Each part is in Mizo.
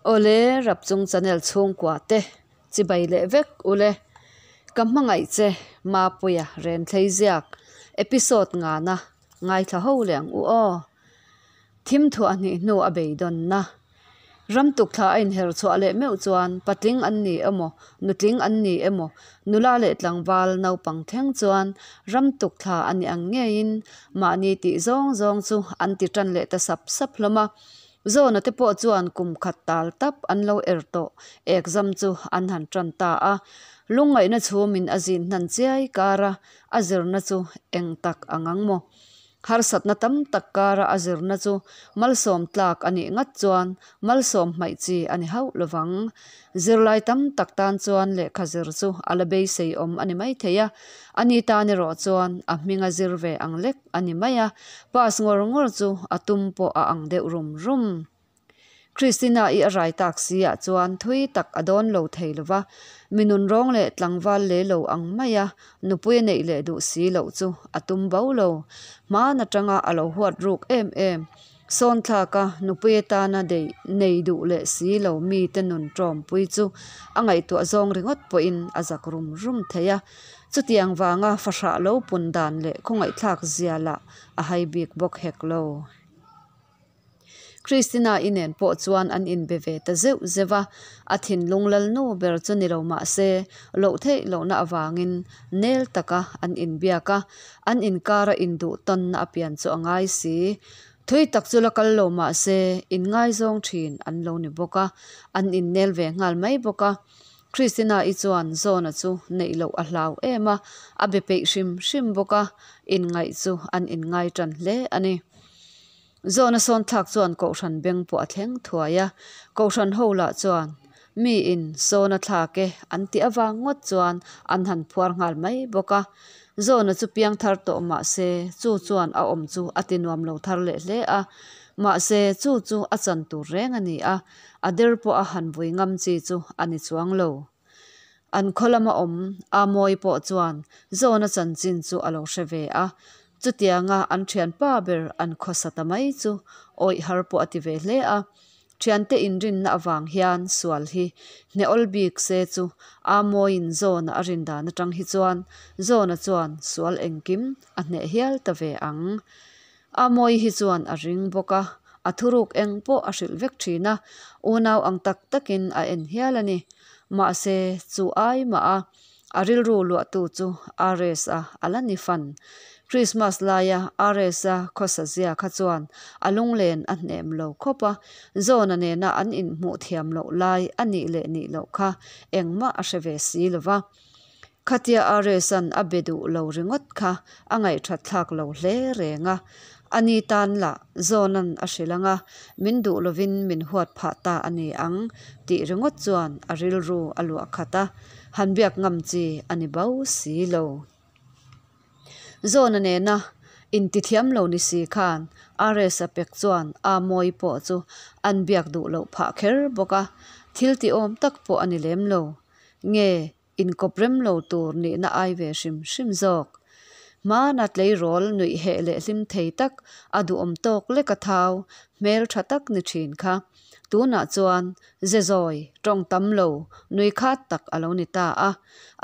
Awle Rapchung channel chhungkua te chibai leh vek ule. Ka hmangaih che Mapuia Renthlei ziak episode ngana ngaithla ho leh ang u aw. Thim thuah hnih hnu a beidawnna. Ram tukthla a inher chhuah leh meuh chuan patling an ni emaw, nutling an ni emaw, nula leh tlangval naupang thleng chuan ram tukthla a ni ang ngeiin mahni tih zawng zawng chu an ti tan leh ta sap sap hlawm a. Zawna te pawh chuan kum khat tal tap an lo er tawh exam chu an han tan ta a. Lungngaihna chhumin a zin hnan chiai kar a, a zirna chu eng tak ang ang maw? Harsatna tam tak kara a zirna chu malsawm tlak a nih ngat chuan malsawm hmaih chi a ni hauh lovang. Zirlai tam tak tan chuan lehkha zir chu a la beisei awm a ni mai thei a, ani tan erawh chuan a hminga zir ve ang lek a ni mai a, pass ngawr ngawr chu a tum pawh a ang deuh rum rum. Christina-i a rai tak si ah chuan thui tak a dawn lo thei lo va, mi nunrawng leh tlangval le lo ang maia nupui a neih leh duh si loh chu a tum bo lo. Hmaan atanga a lo huat ruk em em. Sawn thlaka nupui atana deih nei duh leh si lo mite nun tawmpui chu a ngaihtuah zawng ringawt pawhin a zak rum rum thei a. Chutiang vanga fahrah lo pun dan leh khawngaihthlak zia lah a hai bik bawk hek lo. Christina-i nen pawh chuan an inbe ve ta zeuh zeuh a, a thinlung lalnu ber chu ni lo mah se, loh theih lohna avangin nel taka an inbiak a, an inkara induh tawnna a pian chu a ngai si. Thui tak chu la kal lo mah se, inngaizawng thin an lo ni bawk a, an innel ve nghal mai bawk a. Christina-i chuan Zona chu neih loh a hlau em a, a be peih hrim hrim bawk a, inngaih chu an inngai tan hle a ni. Zawhna sawn thlak chuan Kohhran beng pawh a thleng thuai a, Kohhran ho lah chuan miin sawn a thlak e an tih avang ngawt chuan an han phuar nghal mai bawk a. Zawhna chu piang thar tawh mah se chu chuan a awm chu a ti nuam lo thar leh hle a, mahse chu chu a chan tur reng a ni a, a der pawh a han vui ngam chi chu a ni chuang lo. An khaw lama awm a Mawi pawh chuan Zawna chanchin chu a lo hre ve a, chutianga an thianpa ber an khawsa ta mai chu awih har pawh a ti ve hle a. Thiante inrinna avang hian sual hi hnehawl bik se chu a Mawiin Zawna a rin dan atang hi chuan Zawna chuan sual engkim a hneh hial ta ve ang. A Mawi hi chuan a ring bawk a, a thuruk eng pawh a hrilh vek thin a, unau ang tak takin a en hial a ni. Mahse, chu ai mah a, a rilru luahtu chu RS-a a la ni fan. Krismas laia RS-a khawsa zia kha chuan a lunglen a hnem lo khawp a, Zona nena an inhmuh thiam loh lai a nih leh nih loh kha engmah a hre ve si lo va. Khatia RS-a'n a be duh lo ringawt kha a ngaihthat thlak lo hle reng a. Ani tan lah Zawna'n a hrilh ang a, min duh lovin min huat phah ta a ni ang tih ringawt chuan a rilru a luah khat a, han biak ngam chi a ni bo si lo. Zawna nena intithiam lo ni si khan RS-a pek chuan a mawi pawh chu an biak duh loh phah kher bawk a, thil tihawm tak pawh a ni lem lo. Nge inkawp rem lo tur nihna ai ve hrim hrim zawk. Hmana tleirawl nuih heh leh hlim thei tak, a duhawm tawk lek a thau, hmel tha tak ni thin kha. Tunah chuan ze zawi, tawng tam lo, nui khat tak a lo ni ta a.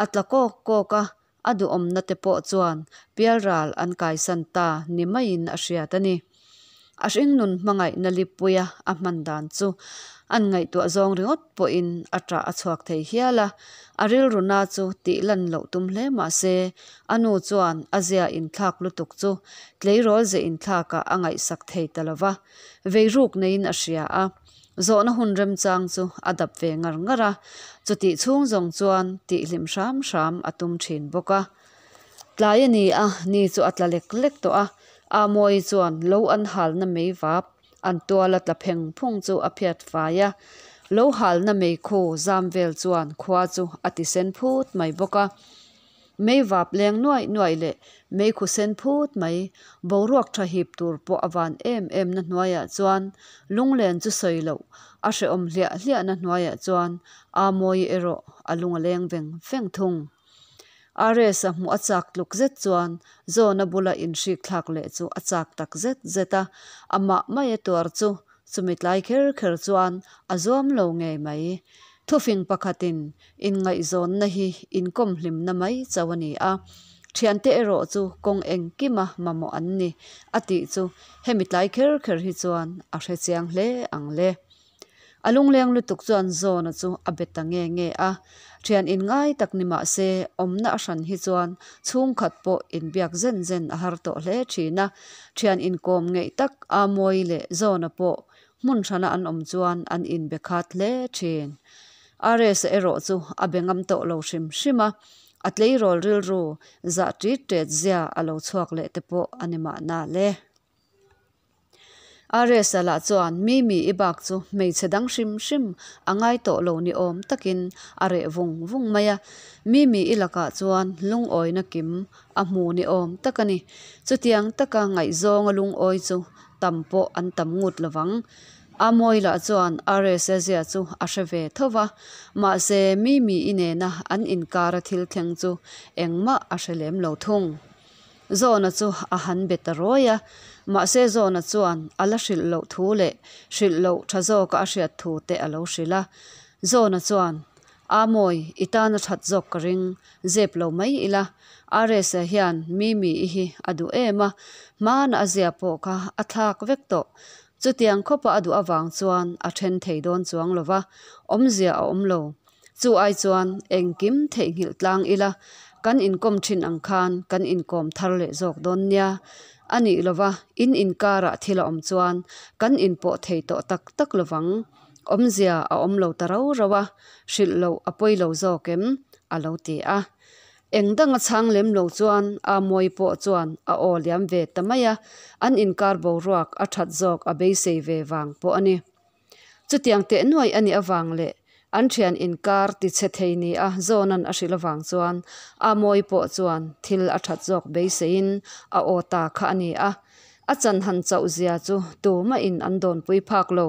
A tla kawk kawk a, a duhawmna te pawh chuan pialral an kaisan ta ni maiin a hriat a ni. A hringnun hmangaihna lippuia a hman dan chu an ngaihtuah zawng ringawt pawhin a ṭah a chhuak thei hial a, a rilruna chu tih lan loh tum hle mah se a nu chuan a zia inthlak lutuk chu tleirawl ze inthlakah a ngaihsak thei ta lo va, veiruk neiin a hria a. Zawhna hun remchang chu a dap ve ngar ngar a, chutih chhung zawng chuan tihhlim hram hram a tum thin bawk a. Tlai a ni a, ni chu a tla lek lek tawh a, Amawi chuan lo an halna mei vap an tuala tla pheng phung chu a phiat fai a, lo halna mei khu zam vel chuan khua chu a ti sen phut mai bawk a. Mei vap leng nuaih nuaih leh mei khu sen phut mai, boruak tha hip tur pawh a van em em na hnuaiah chuan lunglen chu sawi loh a hrehawm hliah hliah na hnuaiah chuan Amawi erawh a lung a leng veng veng thung. RS-a hmuh a chak tluk zet chuan Zawna bula inhrik thlak leh chu a chak tak zet zet a, amah mai a tuar chu chumi tlai kher kher chuan a zuam lo ngei mai. Thufing pakhatin, Inngaihzawnna hi inkawm hlimna mai chauh a ni a, thiante erawh chu kawng engkima mamawh an ni, a tih chu hemi tlai kher kher hi chuan a hrechiang hle ang le. A lungleng lutuk chuan Zawna chu a be ta nge nge a, thian inngai tak ni mah se awmna a hran hi chuan chhungkhat pawh inbiak zen zen a har tawh hle thin a, thian inkawm ngeih tak Amawi leh Zawna pawh hmun hrana an awm chuan an inbe khat hle thin. RS-a erawh chu a be ngam tawh lo hrim hrim a, a tleirawl rilru zah ṭit ṭet zia a lo chhuak leh te pawh a ni mahna le. RS-a lah chuan Mimi i bak chu hmeichhe dang hrim hrim a ngai tawh lo ni awm takin a reh vung vung mai a, Mimi i lakah chuan lungawina kim a hmu ni awm tak a ni. Chutiang taka ngaihzawnga lungawi chu tam pawh an tam ngut lo vang. Amawi lah chuan RS-a zia chu a hre ve tho va, mahse Mimi i nena an inkara thil thleng chu engmah a hre lem lo thung. Zawna chu a han be ta rawi a, mahse Zawna chuan a la hrilh loh thu leh hrilh loh tha zawka a hriat thu te a lo hrilh a. Zawna chuan, A mawi, i tan a that zawk ka ring, zep lo mai ila. RS-a hian Mimi i hi a duh em a, hmana a zia pawh kha a thlak vek tawh. Chutiang khawpa a duh avang chuan a then thei dawn chuang lo va, awmzia a awm lo. Chu ai chuan engkim theihnghilh tlang ila, kan inkawm thin ang khan kan inkawm thar leh zawk dawn nia. A nih lova, in inkarah thil a awm chuan kan inpawh thei tawh tak tak lovang. Awmzia a awm lo ta rau rau a, hrilh loh a pawi lo zawk em? a lo ti a. Eng danga chhang lem lo chuan a Mawi pawh chuan a aw liam ve ta mai a, an inkar boruak a that zawk a beisei ve vang pawh a ni. Chutiang teh nuaih a nih avang leh an thian inkar ti chhe thei ni a Zawna'n a hrilh avang chuan a Mawi pawh chuan thil a that zawk beiseiin a aw ta kha a ni a. A chan han chauh zia chu tumahin an dawnpui phak lo,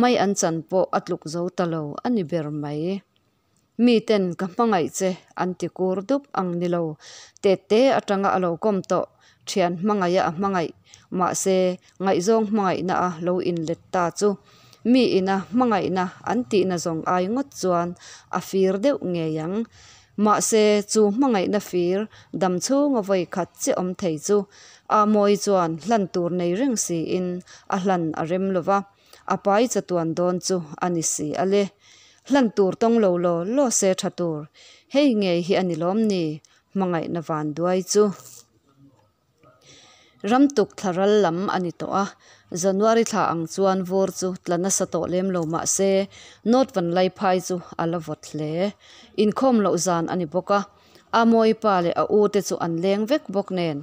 mai an chan pawh a tluk zo ta lo a ni ber mai. Miten ka hmangaih che an ti kur dup ang ni lo, tette atanga a lo kawm tawh, thian hmangaiha a hmangaih, mahse ngaihzawng hmangaihna a lo inlet ta chu mi ina hmangaihna an tihna zawng ai ngawt chuan a fir deuh ngei ang. Mahse chu hmangaihna fir dam chhunga vawi khat che awm thei chu Amawi chuan hlan tur nei reng siin a hlan a rem lo va. A pai chatuan dawn chu a ni si a le. Hlan tur tawng lo law law se tha tur. Hei ngei hi a ni lawm ni? Hmangaihna van duai chu. Ram tuk thla ral lam a ni tawh a, January thla ang chuan vur chu tla nasa tawh lem lo mah se North Vanlaiphai chu a la vawt hle. Inkhawm loh zan a ni bawk a. Amawi pa leh a u te chu an leng vek bawk nen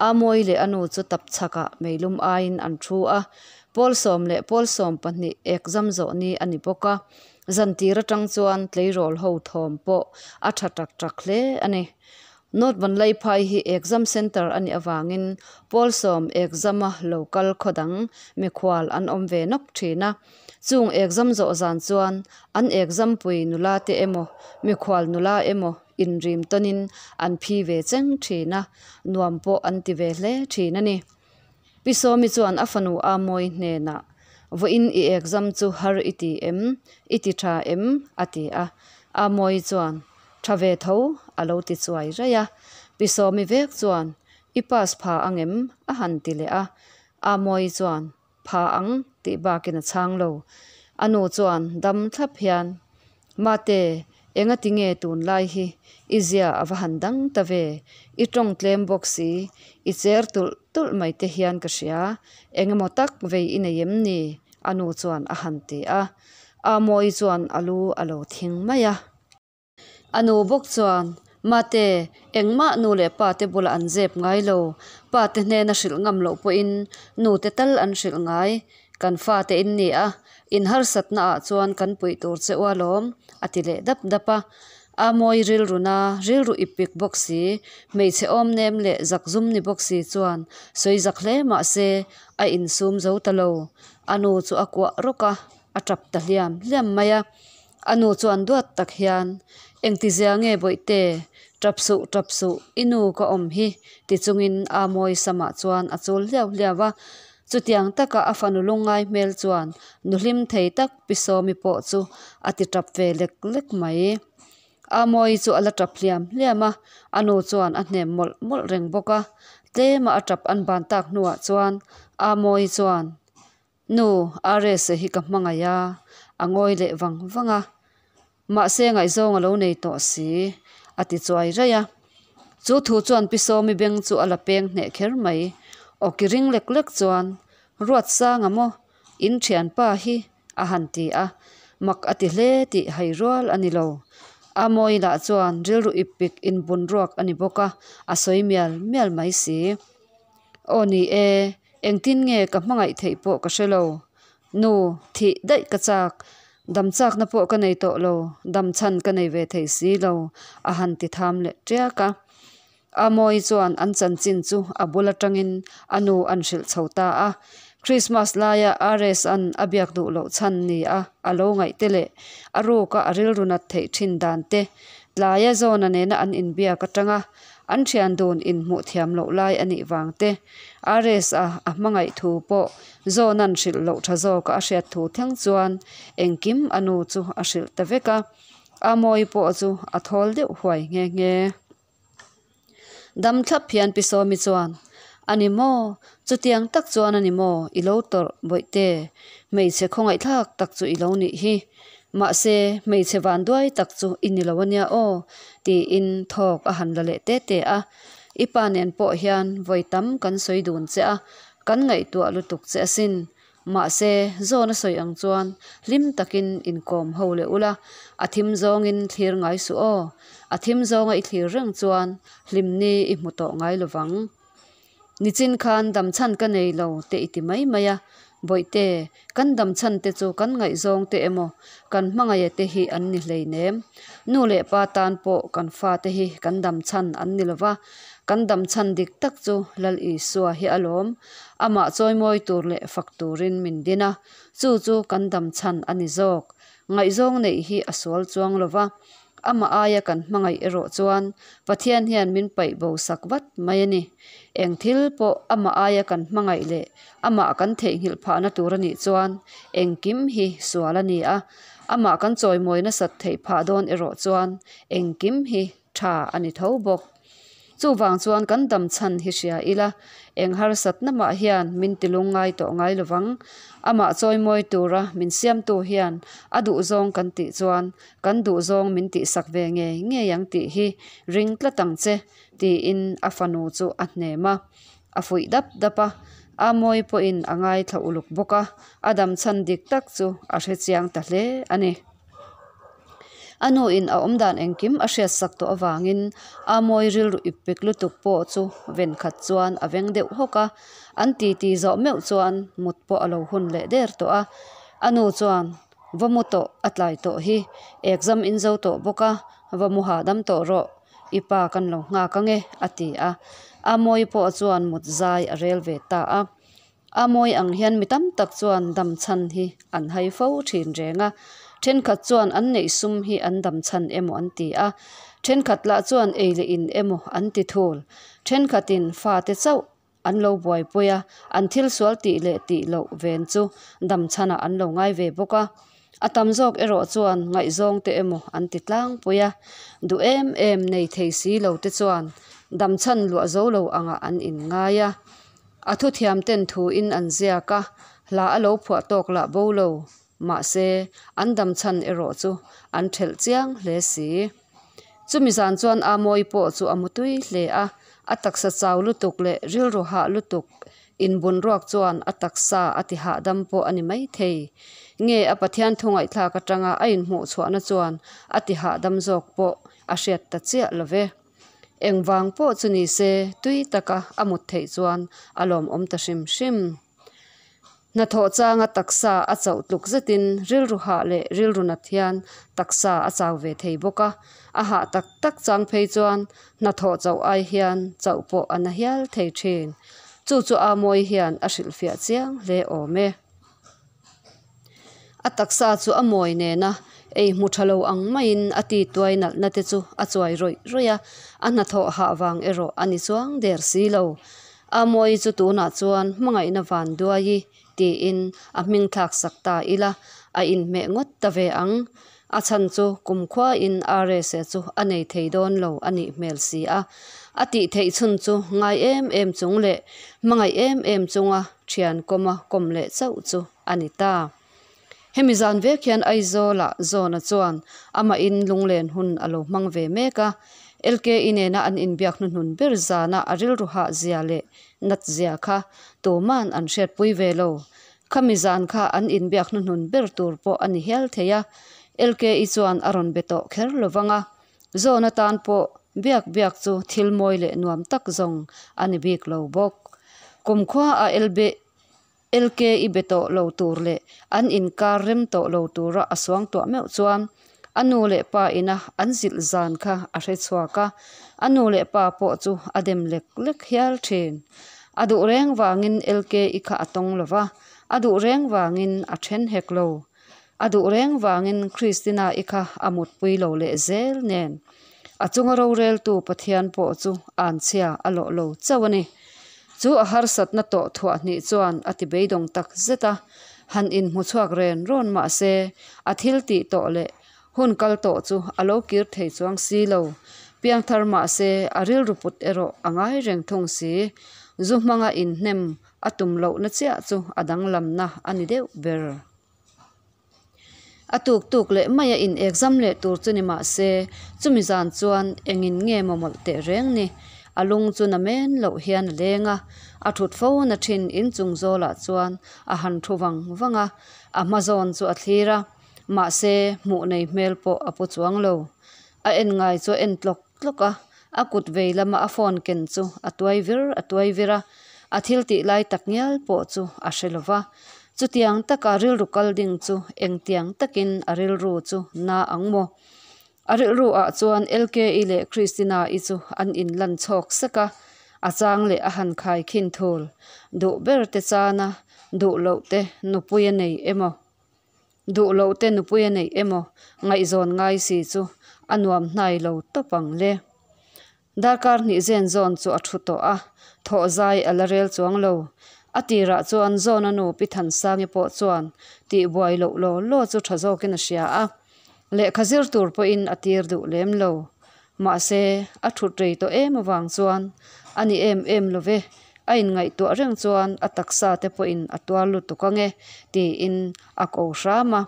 Amawi leh a nu chu tap chhakah meilum aiin an thu a, pawl 11 pawl 12 exam zawh ni a ni bawk a, zantir atang chuan tleirawl ho thawm pawh a tha tak tak hle a ni. North Vanlaiphai hi exam centre a nih avangin pawl 10 exam a lo kal khaw dang mikhual an awm ve nawk thin a. Chung exam zawh zan chuan an exam pui nula te emaw, mikhual nula emaw inrim tawnin an phi ve cheng thin a, nuam pawh an ti ve hle thin a ni. Pi Sawmi chuan a fanu Amawi hnenah, Vawiin i exam chu har i ti em? I ti tha em? a ti a. Amawi chuan, Tha ve tho, a lo ti chuai raih a. Pi Sawmi vek chuan, I pass pha ang em? a han ti leh a. Amawi chuan, Pha ang tih bakin a chhang lo. A nu chuan dam thlap hian, Mate, enga ti nge tunlai hi i zia a va han dang ta ve? I tawng tlem bawk si, i cher tulh tulh mai te hian ka hria. Engemaw tak vei i nei em ni? A nu chuan a han ti a. Amawi chuan a lu a lo thing mai a. A nu bawk chuan, Mate, engmah nu leh pa te bulah an zep ngai lo. Pa te hnena hrilh ngam loh pawhin nu te tal an hrilh ngai. Kan fate in ni a, in harsatna ah chuan kan puih tur che u alawm, a ti leh dap dap a. A mawi rilruna, rilru ip pik bawk si, hmeichhe awm nem leh zakzum ni bawk si chuan sawi zak hle mah se a insum zo ta lo. A nu chu a kuah rawk a, a tap ta hliam hliam mai a. A nu chuan duat tak hian, Engtizia nge Bawihte, tap suh, tap suh, i nu ka awm hi, ti chungin a mawi samah chuan a chul hliau hliau a. Chutiang taka a fanu lungngai hmel chuan nu hlim thei tak Pi Sawmi pawh chu a ti tap ve lek lek mai. Amawii chu a la tap hliam hliam a, a nu chuan a hnem mawlh mawlh reng bawk a. Tlema a tap an ban tak hnuah chuan Amawii chuan, Nu, Rsa hi ka hmangaih a, a ngawi leh vang vang a. Mahse ngaihzawng a lo nei tawh si, a ti chuai raih a. Chu thu chuan Pi Sawmi beng chu a la peng hneh kher mai. Aw ki ring lek lek chuan, Ruatsanga maw, in thianpa hi? a han ti a. Mak a ti hle tih hai rual a ni lo. Amawi lah chuan rilru ip pik inbun ruak a ni bawk a, a sawi mial mial mai si. Aw ni e, engtin nge ka hmangaih theih pawh ka hre lo. Nu, thih daih ka chak, dam chakna pawh ka nei tawh lo, dam chhan ka nei ve thei si lo, a han ti tham leh tiak a. Amawi chuan an chanchin chu a bul atangin a nu an hrilh chho ta a. Christmas laia RS-a'n a biak duh loh chhan ni a a lo ngaih te leh a ruka a rilru nat theih thin dan te, tlaia Zawna nena an inbiak atanga an thian dun inhmuh thiam loh lai a nih vang te, RS-a a hmangaih thu pawh Zawna'n hrilh loh tha zawka a hriat thu thleng chuan engkim a nu chu a hrilh ta vek a. Amawi pawh chu a thawl deuh huai nghe nghe. Dam thlap hian Pi Sawmi chuan, A ni maw? Chutiang tak chuan a ni maw? I lo tawrh, Bawihte. Hmeichhe khawngaihthlak tak chu i lo nih hi. Mahse, hmeichhe vanduai tak chu i ni lo a nia aw, tiin thawk a han la leh te te a. I pa nen pawh hian vawi tam kan sawi dun che a, kan ngaihtuah lutuk che asin. Mahse, zawn a sawi ang chuan hlim takin inkawm ho leh ula, a thim zawngin thlir ngai suh aw. A thim zawnga i thlir reng chuan hlimni i hmu tawh ngai lo vang. Nichin khan damchhan ka nei lo te i ti mai mai a, Bawihte, kan damchhan te chu kan ngaihzawng te emaw, kan hmangaih te hi an ni hleinem. Nu leh pa tan pawh kan fate hi kan damchhan an ni lo va, kan damchhan dik tak chu Lal Isua hi alawm. Amah chawimawi tur leh fak turin min din a, chu chu kan dam chhan a ni zawk. Ngaihzawng neih hi a sual chuang lo va, amah aia kan hmangaih erawh chuan Pathian hian min paih bo sak vat mai a ni. Eng thil pawh amah aia kan hmangaih leh amah kan theihnghilh phahna tur a nih chuan engkim hi sual a ni a, amah kan chawimawi nasat theih phah dawn erawh chuan engkim hi tha a ni tho bawk. Chuvang chuan kan dam chhan hi hria ila, eng harsatna mah hian min ti lungngai tawh ngai lovang. Amah chawimawi tura min siamtu hian a duhzawng kan tih chuan kan duhzawng min tihsak ve ngei ngei ang tih hi ring tlat ang che, tiin a fanu chu a hnem a. A fuih dap dap a, Amawi pawhin a ngaithla uluk bawk a, a dam chhan dik tak chu a hrechiang ta hle a ni. A nuin a awmdan engkim a hriatsak tawh avangin Amawi rilru ip pek lutuk pawh chu ven khat chuan a veng deuh hawk a, an titi zawh meuh chuan mut pawh a lo hun leh der tawh a. A nu chuan, Va mu tawh, a tlai tawh hi, exam in zo tawh bawk a, va mu hahdam tawh rawh, i pa kan lo nghak ange, a ti a. Amawi pawh chuan mut zai a rel ve ta a. Amawi ang hian mi tam tak chuan dam chhan hi an hai fo thin reng a, thenkhat chuan an neih sum hi an dam chhan emaw an ti a, thenkhat lah chuan ei leh in emaw an ti thul, thenkhatin fate chauh an lo buaipui a, an thil sual tih leh tih loh ven chu dam chhanah an lo ngai ve bawk a. A tam zawk erawh chuan ngaihzawng te emaw an ti tlangpui a, duh em em nei thei si lo te chuan dam chhan luah zo lo angah an inngai a. A thuthiam ten thuin an ziak a, hla a lo phuah tawk lah bo lo. Mahse, an dam chhan erawh chu an thelh chiang hle si. Chumi zan chuan Amawi pawh chu a mutui hle a, a taksa chau lutuk leh rilru hah lutuk inbun ruak chuan a taksa a ti hahdam pawh a ni maithei. Nge a Pathian thu ngaihthlak atanga a inhmuh chhuahna chuan a ti hahdam zawk pawh a hriat ta chiah lo ve. Engvang pawh chu ni se tui taka a mut theih chuan a lawmawm ta hrim hrim. Hnathawh changa taksa a chauh tluk zetin rilru hah leh rilru nat hian taksa a chau ve thei bawk a, a hah tak tak chang phei chuan hnathawh chauh ai hian chauh pawh a na hial thei thin. Chu chu Amawi hian a hrilhfiah chiang hle awm e. A taksa chu a mawi nena ei hmu tha lo ang maiin a ti tuai nalhna te chu a chuai rawih rawih a, a hnathawh hah vang erawh a ni chuang der si lo. Amawii chu tunah chuan hmangaihna vanduai tiin a hming thlak sak ta ila a inhmeh ngawt ta ve ang. A chhan chu kumkhuain Rsa chu a nei thei dawn lo a nih hmel si a. A tih theih chhun chu ngai em em chung leh hmangaih em em chunga thian kawma kawm leh chauh chu a ni ta. Hemi zan vek hian Aizawlah Zawna chuan amahin lunglen hun a lo hmang ve mek a. LKI nena an inbiak hnuhnun ber zana a rilru hah zia leh nat zia kha tuman an hriatpui ve lo. Khami zan kha an inbiak hnuhnun ber tur pawh a ni hial thei a, LKI chuan a rawn be tawh kher lo vang a. Zawna tan pawh biak biak chu thil mawi leh nuam tak zawng a ni bik lo bawk. Kumkhua a LB. LK i be tawh lo tur leh an inkar rem tawh lo tura a suangtuah meuh chuan a nu leh pa ina an zilh zan kha a hre chhuak a, a nu leh pa pawh chu a dem lek lek hial thin. A duh reng vangin LK i kha a tawng lo va, a duh reng vangin a then hek lo. A duh reng vangin Christina i kha a mutpui lo leh zel nen a chunga roreltu Pathian pawh chu anchhia a lawh lo chauh a ni. Chu a harsatna tawh thuah hnih chuan a ti beidawng tak zet a, han inhmu chhuak ren rawn mah se a thil tih tawh leh hun kal tawh chu a lo kir thei chuang si lo. Piangthar mah se a rilru put erawh a ngai reng thung si. Zu hmanga inhnem a tum lohna chiah chu a danglamna a ni deuh ber. A tuk tuk leh mai a in exam leh tur chu ni mah se chumi zan chuan engin nge maw mawlh teh reng ni. A lung chu na men loh hian a leng a, a thut fo na thin inchung zawlah chuan a han thu vang vang a, a hma zawn chu a thlir a, mahse hmuh nei hmel pawh a pu chuang lo. A en ngai chu a en tlawk tlawk a, a kut vei lama a phone ken chu a tuai vir a tuai vir a, a thil tih lai tak ngial pawh chu a hre lo va. Chutiang taka rilru kal ding chu engtiang takin a rilru chu na ang maw? A rilru ah chuan LKI leh Christina-i chu an inlan chhawk sek a, a chang leh a han khai khin thul. Duh ber te chana duh loh te nupui a nei emaw? Duh loh te nupui a neih emaw ngaihzawn ngai si chu a nuam hnai lo tawp ang le. Darkar hnih zen zawn chu a thu tawh a, thawh zai a la rel chuang lo. A tirah chuan Zawna nu Pi Thansangi pawh chuan tihbuai loh law law chu tha zawkin a hria a, lehkha zir tur pawhin a tir duh lem lo. Mahse, a thut rei tawh em avang chuan a ni em em lo ve, a inngaihtuah reng chuan a taksa te pawhin a tuar lutuk ange tiin a ko hram a.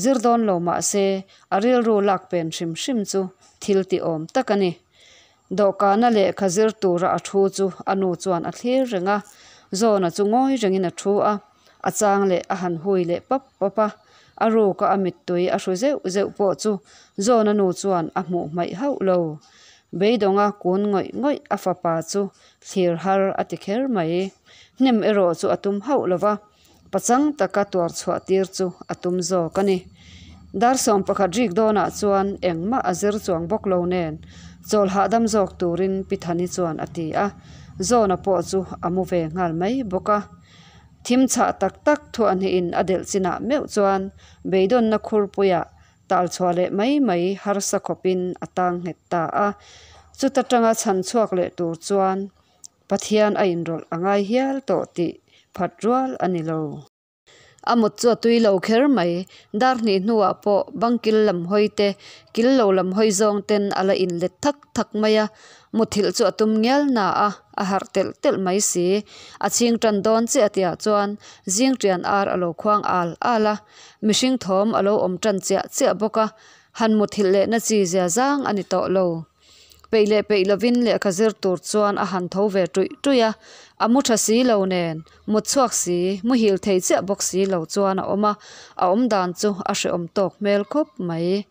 Zir dawn lo mahse, a rilru lak pen hrim hrim chu thil tihawm tak a ni. Dawhkana lehkha zir tura a thu chu a nu chuan a thlir reng a, Zawna chu ngawi rengin a thu a. A chang leh a han hui leh pap pap a, a ruka a mittui a hru zeuh zeuh pawh chu Zawna nu chuan a hmuh hmaih hauh lo. Beidawnga kun ngawih ngawih a fapa chu thlir har a ti kher mai. Hnem erawh chu a tum hauh lo va, pachang taka tuar chhuah tir chu a tum zawk a ni. Dar 11 rik dawnah chuan engmah a zir chuang bawk lo nen chawl hahdam zawk turin Pi Thani chuan a ti a, Zawna pawh chu a mu ve nghal mai bawk a. Thim chhah tak tak thuahhnihin a delh chinah meuh chuan beidawnna khurpuiah tal chhuah leh mai mai harsa khawpin a tang nghet ta a. Chuta tanga chhan chhuak leh tur chuan Pathian a inrawlh a ngai hial tawh tih phat rual a ni lo. A mut chu a tui lo kher mai. Dar hnih hnuah pawh bang kil lam hawi te, kil lo lam hawi zawng ten a la inlet thak thak mai a. Muthilh chu a tum ngial na a, a harh telh telh mai si. A chhing tan dawn chiah tihah chuan zing ṭian ar a lo khuang al al a. Mihring thawm a lo awm tan chiah chiah bawk a, han muthilh lehna chi zia zang a ni tawh lo. Peih leh peih lovin lehkha zir tur chuan a han tho ve ṭuih ṭuih a, a mu ṭha si lo nen, mut chhuak si, muhil thei chiah bawk si lo chuan a awm a, a awm dan chu a hrehawm tawk hmel khawp mai.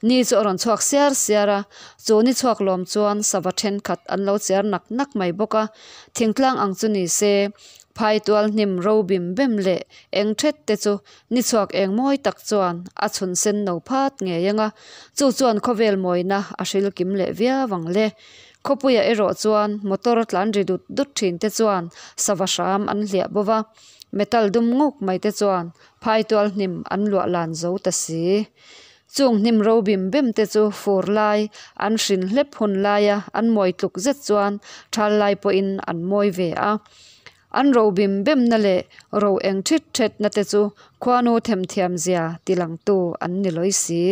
Ni chu a rawn chhuak siar siar a, chu ni chhuak lawm chuan sava thenkhat an lo chiar nak nak mai bawk a, thingtlang ang chu ni se, phai tual hnim ro bim bem leh eng thet te chu Ni chhuak eng mawi tak chuan a chhun sen no phat ngei ang a, chu chuan khawvel mawina a hril kim leh viau ang le. Khawpuiah erawh chuan motor tlan ri dut dut thin te chuan sava hram an hliah bo va, metal dum nguk mai te chuan phaitual hnim an luah lan zo ta si. Chung hnim ro bim bem te chu fur lai an hrin hlep hun laia an mawi tluk zet chuan thal lai pawhin an mawi ve a. An ro bim bemna leh ro eng thit thetna te chu khuanu themthiam zia tilangtu an ni lawi si.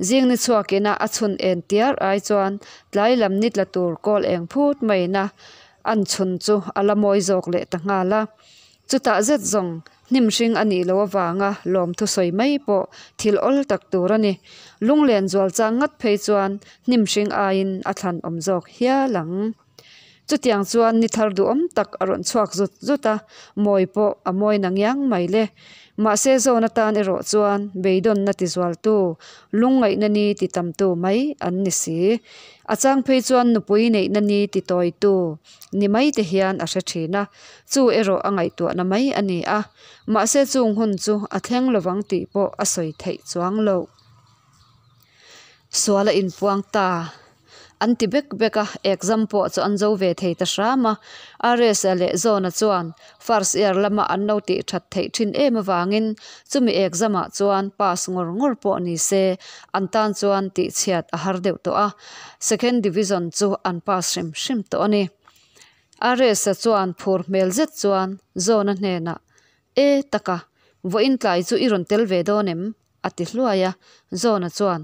Zing ni chhuakina a chhun en tiar ai chuan tlai lam ni tla tur kawl eng phut maina an chhun chu a la mawi zawk leh ta nghal a. Chutah zet zawng hnim hring a nih loh avanga lawmthu sawi mai pawh thil awl tak tur a ni. Lunglen zual chang ngat phei chuan hnim hring aiin a thlan awm zawk hial ang. Chutiang chuan ni thar duhawm tak a rawn chhuak zut zut a, mawi pawh a mawi na ngiang mai le. Mahse zawn atan erawh chuan beidawnna ti zualtu, lungngaihna ni ti tamtu mai an ni si. A chang phei chuan nupui neihna ni ti tawitu ni mai te hian a hre thin a, chu erawh a ngaihtuahna mai a ni a. Mahse chung hun chu a thleng lovang tih pawh a sawi theih chuang loh. Sual a inpuang ta. An ti bek bek a, exam pawh chu an zo ve thei ta hram a. RS-a leh Zawna chuan first year lama an lo tih that theih thin em avangin chumi exam ah chuan pass ngawr ngawr pawh ni se an tan chuan tih chhiat a har deuh tawh a, second division chu an pass hrim hrim tawh a ni. RS-a chuan phur hmel zet chuan Zawna hnenah, E taka, vawiin tlai chu i rawn tel ve dawn em? A ti hluai a, Zawna chuan,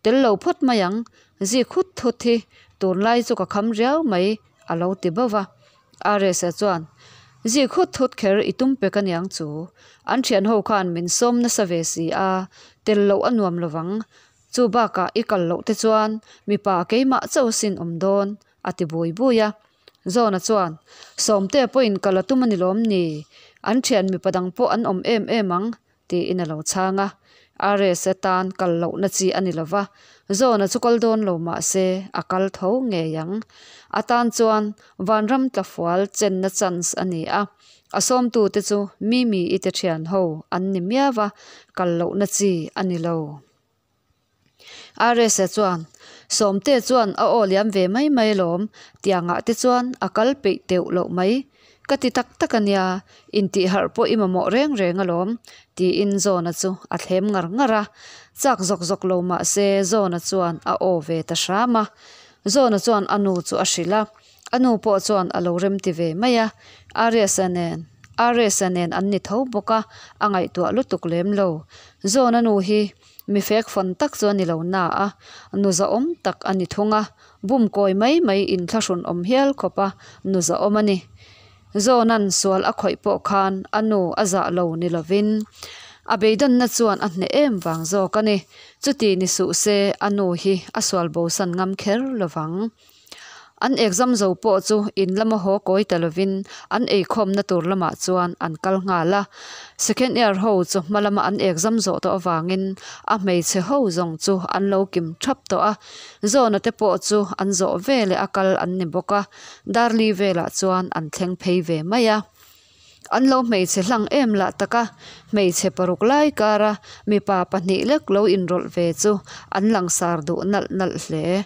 Tel lo phawt mai ang, zik hut thut hi tunlai chu ka kham riau mai, a lo ti bauh va. RS-a chuan, Zik hut thut kher i tum pek aniang chu, an thian ho khan min sawm nasa ve si a, tel loh a nuam lovang. Chu bakah i kal loh te chuan mipa keimah chauh sin awm dawn, a ti bui bui a. Zawna chuan, Sawmtea pawhin kal a tum a ni lawm ni? An thian mipa dang pawh an awm em em ang, tiin a lo chhang a. RS-a tan kal lohna chi a ni lova, Zawna chu kal dawn lo mah se a kal tho ngei ang. A tan chuan vanram tlafual chenna chance a ni a, a sawmtute chu Mimi-i te thian ho an ni miau a, kal lohna chi a ni lo. RS-a chuan, Sawmte chuan a aw liam ve mai mai alawm, tiangah te chuan a kal peih teuh loh mai. Ka ti tak tak a nia, intihharh pawh i mamawh reng reng alawm, tiin Zawna chu a thlem ngar ngar a. Chak zawk zawk lo mah se Zawna chuan a aw ve ta hram a. Zawna chuan a nu chu a hrilh a, a nu pawh chuan a lo remti ve mai a. RS-a nen RS-a nen an ni tho bawk a, a ngaihtuah lutuk lem lo. Zawna nu hi Mi fek fawn tak chu a ni lo na a, nu zahawm tak a ni thung a, bum kawi mai mai inthlahrun awm hial khawp a nu zahawm a ni. Zawna'n sual a khawih pawh khan a nu a zah lo ni lovin a beidawnna chuan a hneh em vang zawk a ni. Chuti ni suh se a nu hi a sual bosan ngam kher lovang. An exam zo pawh chu in lama haw kawi ta lovin an eikhawmna tur lamah chuan an kal nghal a. Second year ho chu hma lama an exam zawh tawh avangin a hmeichhe ho zawng chu an lo kim thap tawh a. Zawna te pawh chu an zawh veleh a kal an ni bawk a, Darli velah chuan an thleng phei ve mai a. An lo hmeichhe hlang em lah tak a, hmeichhe paruk lai kara mipa pahnih lek lo inrawlh ve chu an langsar duh nalh nalh hle.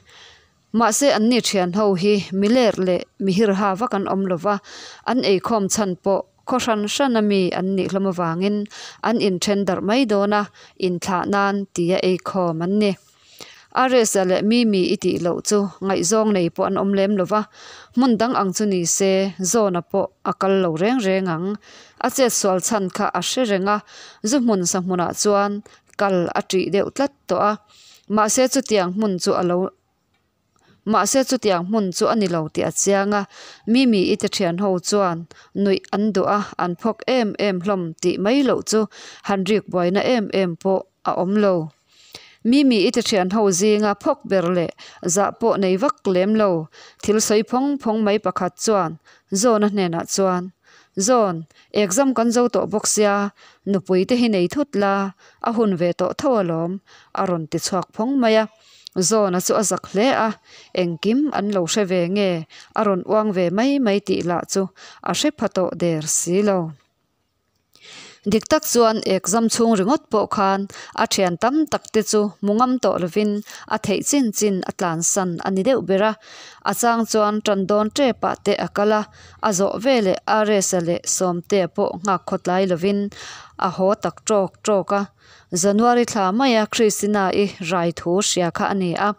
Mahse anni thian ho hi mi ler leh mi hirha vak an awm lova, an eikhawm chhan pawh khaw hran hran a mi an nih hlawm avangin an inthen darh mai dawn a, inthlah nan tia eikhawm an ni. RS-a leh Mimi i tih loh chu ngaihzawng nei pawh an awm lem lova, hmun dang ang chu ni se Zawna pawh a kal lo reng reng ang. A chetsual chhan kha a hre reng a, zu hmun sa hmunah chuan kal a ṭih deuh tlat tawh a. Mahse chutiang hmun chu a lo Mahse chutiang hmun chu a ni lo tih a chiang a, Mimi i te thian ho chuan nuih an duh a, an phawk em em hlawm tih mai loh chu han rik buaina em em pawh a awm lo. Mimi i te thian ho zinga phawk ber leh zah pawh nei vak lem lo thil sawi phawng phawng mai pakhat chuan Zawna hnenah chuan, Zawn, exam kan zo tawh bawk sia, nupui te hi nei thut la, a hun ve tawh tho alawm, a rawn ti chhuak phawng mai a. Zawna chu a zak hle a, engkim an lo hre ve nge, a rawn uang ve mai mai tih lah chu a hre pha tawh der si lo. Dik tak chuan exam chhung ringawt pawh khan a thian tam tak te chu hmu ngam tawh lovin a theih chin chin a tlansan a ni deuh ber a. A chang chuan tan dawn tep ah te a kal a, a zawh veleh RS-a leh Sawmtea pawh nghak khawtlai lovin a haw tak ṭawk ṭawk a. January thla maia Christina-i rai thu hria kha a ni a,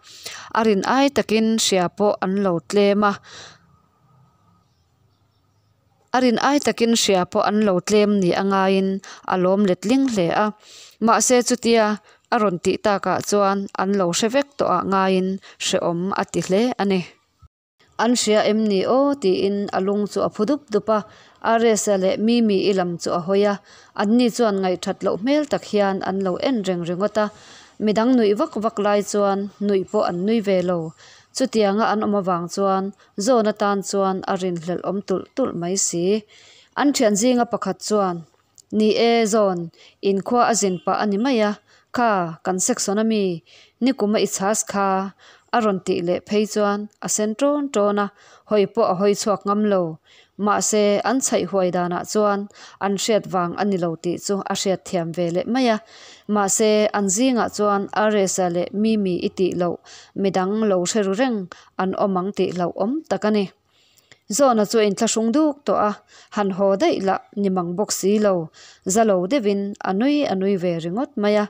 a rin ai takin hria pawh an lo tlem a. A rin ai takin hria pawh an lo tlem ni a ngaiin a lawm letling hle a. Mahse chutia a rawn tih takah chuan an lo hre vek tawh ah ngaiin hrehawm a ti hle a ni. An hria em ni aw tiin a lung chu a phu dup dup a. Aresa leh Mimi-i lam chu a hawi a, anni chuan ngaihthat loh hmel tak hian an lo en reng ringawt a. Midang nuih vak vak lai chuan nuih pawh an nui ve lo. Chutianga an awm avang chuan Zawn atan chuan a rinhlelh awm tulh tulh mai si. An thian zinga pakhat chuan, Ni e, Zawn, inkhua a zin pah a ni mai a, kha kan section a mi, nikum a i chhas kha, a rawn tih leh phei chuan a sen ṭawn ṭawn a, hawi pawh a hawi chhuak ngam lo. Mahse, an chhaih huai danah chuan an hriat vang a ni lo tih chu a hriat thiam ve leh mai a. Mahse, an zingah chuan Aresa leh Mimi i tih loh midang lo hre ru reng an awm ang tih hlauhawm tak a ni. Zawna chu a inthlahrung duk tawh a, han haw daih lah ni mang bawk si lo, za lo deuhin a nui a nui ve ringawt mai a.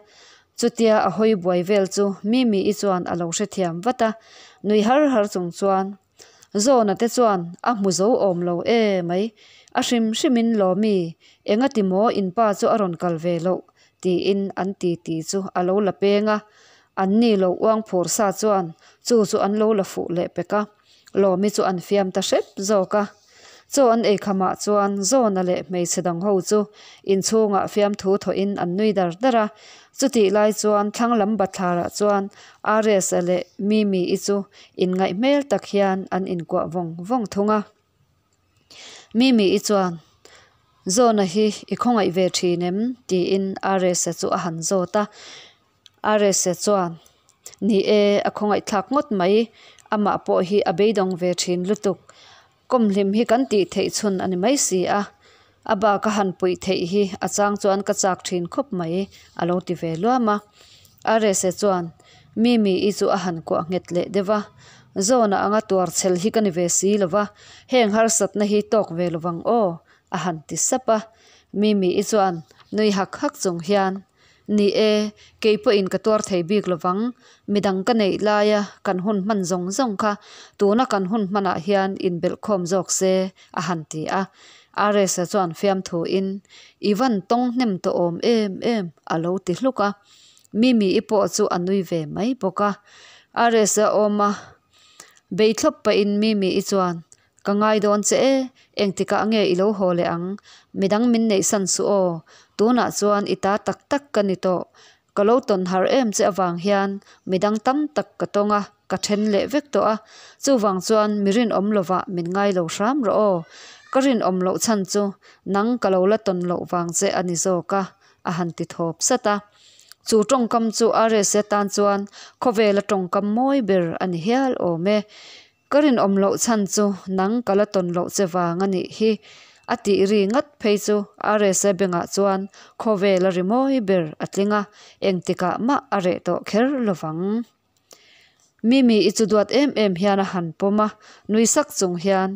Chutia a hawi buai vel chu Mimi-i chuan a lo hrethiam vat a, nui har har chung chuan, Zawna te chuan a hmu zo awm lo e mai, a hrim hrimin Lawmi, engati maw in pa chu a rawn kal ve loh? tiin an titi chu a lo la peng a. Anni lo uang phur sa chuan chu chu an lo la fuh leh pek a, Lawmi chu an fiam ta hrep zawk a. Chaw an ei khamah chuan Zawna leh hmeichhe dang ho chu inchhungah fiamthu thawhin an nui dar dar a. Chutih lai chuan thlang lam bathlarah chuan Ariesa leh Mimi-i chu inngaih hmel tak hian an inkuah vawng vawng thung a. Mimi-i chuan, Zawna hi i khawngaih ve thin em? tiin Ariesa chu a han zawt a. Arese chuan, Ni e, a khawngaihthlak ngawt mai, amah pawh hi a beidawng ve thin lutuk. Kawmhlim hi kan tih theih chhun a ni mai si a, a bak a han puih theih hi a chang chuan ka chak thin khawp mai, a lo ti ve luam a. Arese chuan, Mimi-i chu a han kuah nghet leh deuh a, Zawna anga tuar chhel hi ka ni ve si lo va, heng harsatna hi tawk ve lo vang aw, a han ti sap a. Mimi-i chuan nui hak hak chung hian, Ni e, kei pawhin ka tuar thei bik lovang. Midang ka neih laia kan hun hman zawng zawng kha tuna kan hun hmanah hian inbelhkhawm zawk se, a han ti a. Aresa chuan fiamthuin, I van tawng hnem tawh awm em em, a lo ti hluk a. Mimi-i pawh chu a nui ve mai bawk a. Aresa awma bei thlawp pahin Mimi-i chuan, Ka ngai dawn che e, engtikah nge i lo haw leh ang? Midang min neihsan suh aw, tunah chuan i ta tak tak ka ni tawh. Ka lo tawn har em che avang hian midang tam tak ka tawng a, ka then leh vek tawh a, chuvang chuan mi rinawm lovah min ngai lo hram rawh aw. Ka rinawm loh chhan chu nang ka lo la tawn loh vang che a ni zawk a, a han ti thawp sat a. Chu tawngkam chu Rsa tan chuan khawvela tawngkam mawi ber a ni hial awm e. Ka rinawm loh chhan chu nang ka la tawn loh che vang a nih hi, a tih ri ngat phei chu Rsa bengah chuan khawvel a ri mawi ber a tling a, engtikah mah a reh tawh kher lovang. Mimi i chu duat em em hian a han pawm a, nui sak chung hian,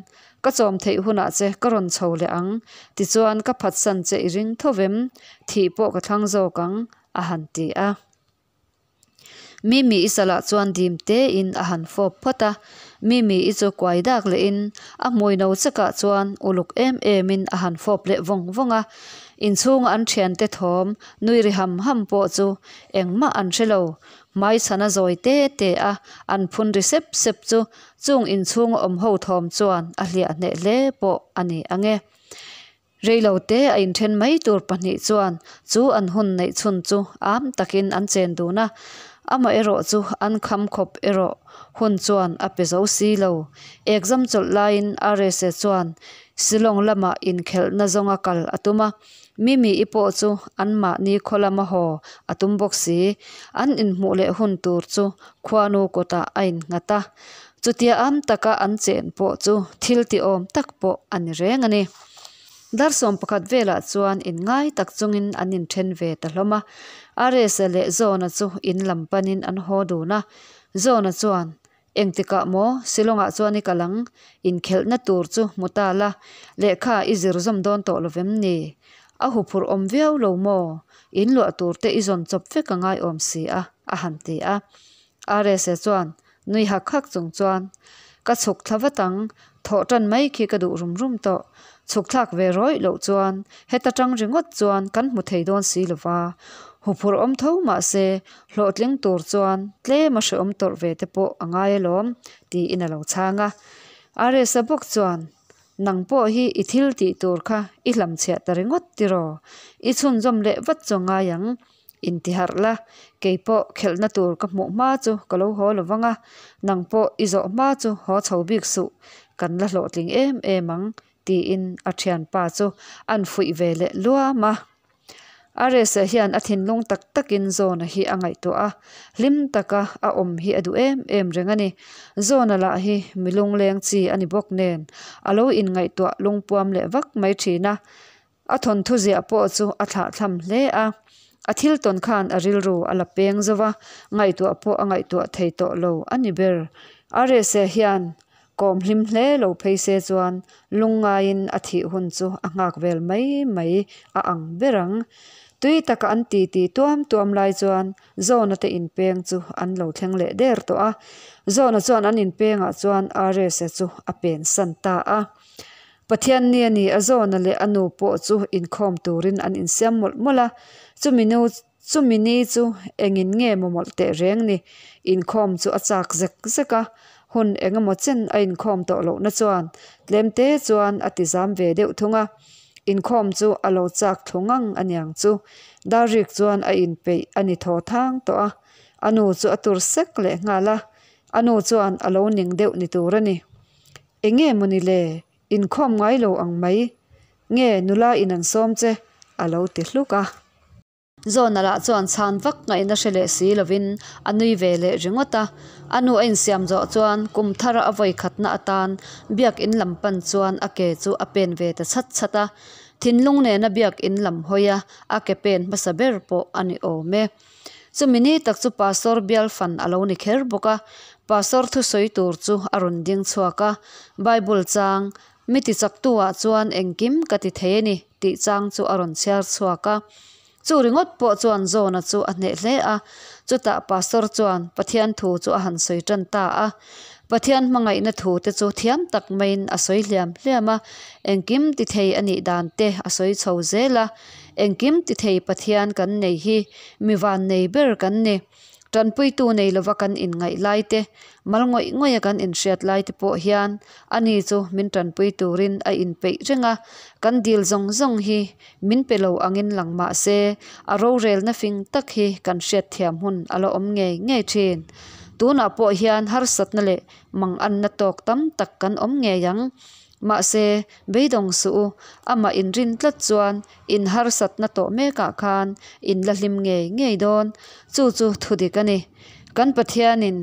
Ka chawm theih hunah che ka rawn chho leh ang, tichuan ka phatsan che i ring tho vem, thih pawh ka thlang zawk ang, a han ti a. Mimi i salah chuan dim tein a han fawp phawt a, Mimi i chu kuai dak lehin a hmui no chekah chuan uluk em emin a han fawp leh vawng vawng a. Inchhunga an thiante thawm nui ri ham ham pawh chu engmah an hre lo. Hmaichhana zawi te te a an phun ri sep sep chu chung inchhunga awm ho thawm chuan a hliah hneh hle pawh a ni ange. Reilo te a inthen mai tur pahnih chuan chu an hun neih chhun chu am takin an chen dun a, amaherawh chu an kham khawp erawh hun chuan a pe zo si lo. Exam chawlh laiin Rsa chuan Shillong lamah inkhelhna zawnga kal a tum a, Mimi-i pawh chu anmahni khaw lama haw a tum bawk si. An inhmuh leh hun tur chu khuanu kawtah a innghat a, Chutia am taka an chen pawh chu thil tiawm tak pawh a ni reng a ni. Dar 11 velah chuan inngai tak chungin an inthen ve ta hlawm a. Aresa leh Zawna chu in lam panin an haw dun a. Zawna chuan, Engtikah maw Shillongah chuan i kal ang? Inkhelhna tur chu hmu ta la, lehkha i zir zawm dawn tawh lovem ni? A huphurh awm viau lo maw? In luah tur te i zawn chawp vek a ngai awm si a, a han ti a. Rsa chuan nui hak hak chung chuan, Ka chhuk thla vat ang, thawh tan mai khi ka duh rum rum tawh. Chhuk thlak ve rawih loh chuan heta tang ringawt chuan kan hmu thei dawn si lo va. Huphurh awm tho mah se hlawhtling tur chuan tlem a hrehawm tawrh ve te pawh a ngai alawm, tiin a lo chhang a. Rsa bawk chuan, Nang pawh hi i thil tih tur kha i hlamchhiah ta ringawt tiraw? I chhunzawm leh vat chu ngai ang. Intiharh la, kei pawh khelhna tur ka hmuh hma chu ka lo haw lo vang a, nang pawh i zawh hma chu haw chho bik suh, kan la hlawhtling em em ang, tiin a thianpa chu an fuih ve leh luam a. Arese hian a thinlung tak takin Zawna hi a ngaihtuah a, hlim taka a awm hi a duh em em reng a ni. Zawna lah hi mi lungleng chi a ni bawk nen, a lo inngaihtuah lungpuam leh vak mai thin a. A thawnthu ziah pawh chu a thlahthlam hle a, a thil tawn khan a rilru a la peng zo va, ngaihtuah pawh a ngaihtuah thei tawh lo a ni ber. Arese hian Kawm hlim hle lo phei se chuan lungngaiin a thih hun chu a nghak vel mai mai a ang ber ang. Tui taka an ti ti tuam tuam lai chuan Zawna te inpeng chu an lo thleng leh der tawh a. Zawna chuan an inpengah chuan Rsa chu a pensan ta a. Pathian ni a ni a Zawna leh a nu pawh chu inkhawm turin an insiam mawlh mawlh a. Chumi nu Chumi ni chu engin nge maw mawlh teh reng ni? Inkhawm chu a chak zek zek a, hun eng emaw chen a inkhawm tawh lohna chuan tlem te chuan a ti zam ve deuh thung a. Inkhawm chu a lo chak thlu ngang a niang chu. Darrik chuan a inpeih a ni thaw thang tawh a, a nu chu a tur sek leh nghal a, a nu chuan a lo ning deuh ni tur a ni. Enge maw ni le? Inkhawm ngai lo ang mai. Nge nula in an sawm che? a lo ti hluk a. Zawna lah chuan chhan vak ngaihna hre leh si lovin a nui ve leh ringawt a. A nu a insiam zawh chuan kum thara a vawi khatna atan biak in lam pan chuan a ke chu a pen ve ta chhat chhat a. Thinlung nena biak in lam hawi a a ke pen hmasa ber pawh a ni awm e. Chumi ni tak chu Pastor bial fan a lo ni kher bawk a. Pastor thusawi tur chu a rawn ding chhuak a. Bible chang Mi ti chaktu-ah chuan engkim ka ti thei a ni tih chang chu a rawn chhiar chhuak a. Chu ringawt pawh chuan Zawna chu a hneh hle a. Chutah Pastor chuan Pathian thu chu a han sawi tan ta a. Pathian hmangaihna thu te chu thiam tak maiin a sawi hliam hliam a, engkim ti thei a nih dan te a sawi chho zel a. Engkim ti thei Pathian kan nei hi mi van nei ber kan ni. Tanpuitu nei lova kan inngaih lai te, mal ngawih ngawih a kan inhriat lai te pawh hian ani chu min tanpui turin a inpeih reng a, kan dil zawng zawng hi min pe lo angin lang mah se a rorelna fing tak hi kan hriatthiam hun a la awm ngei ngei thin. Tunah pawh hian harsatna leh manganna tawk tam tak kan awm ngei ang. Mahse, beidawng suh u, amah inrin tlat chuan in harsatna tawh mekah khan in la hlim ngei ngei dawn. Chu chu thudik a ni. Kan Pathianin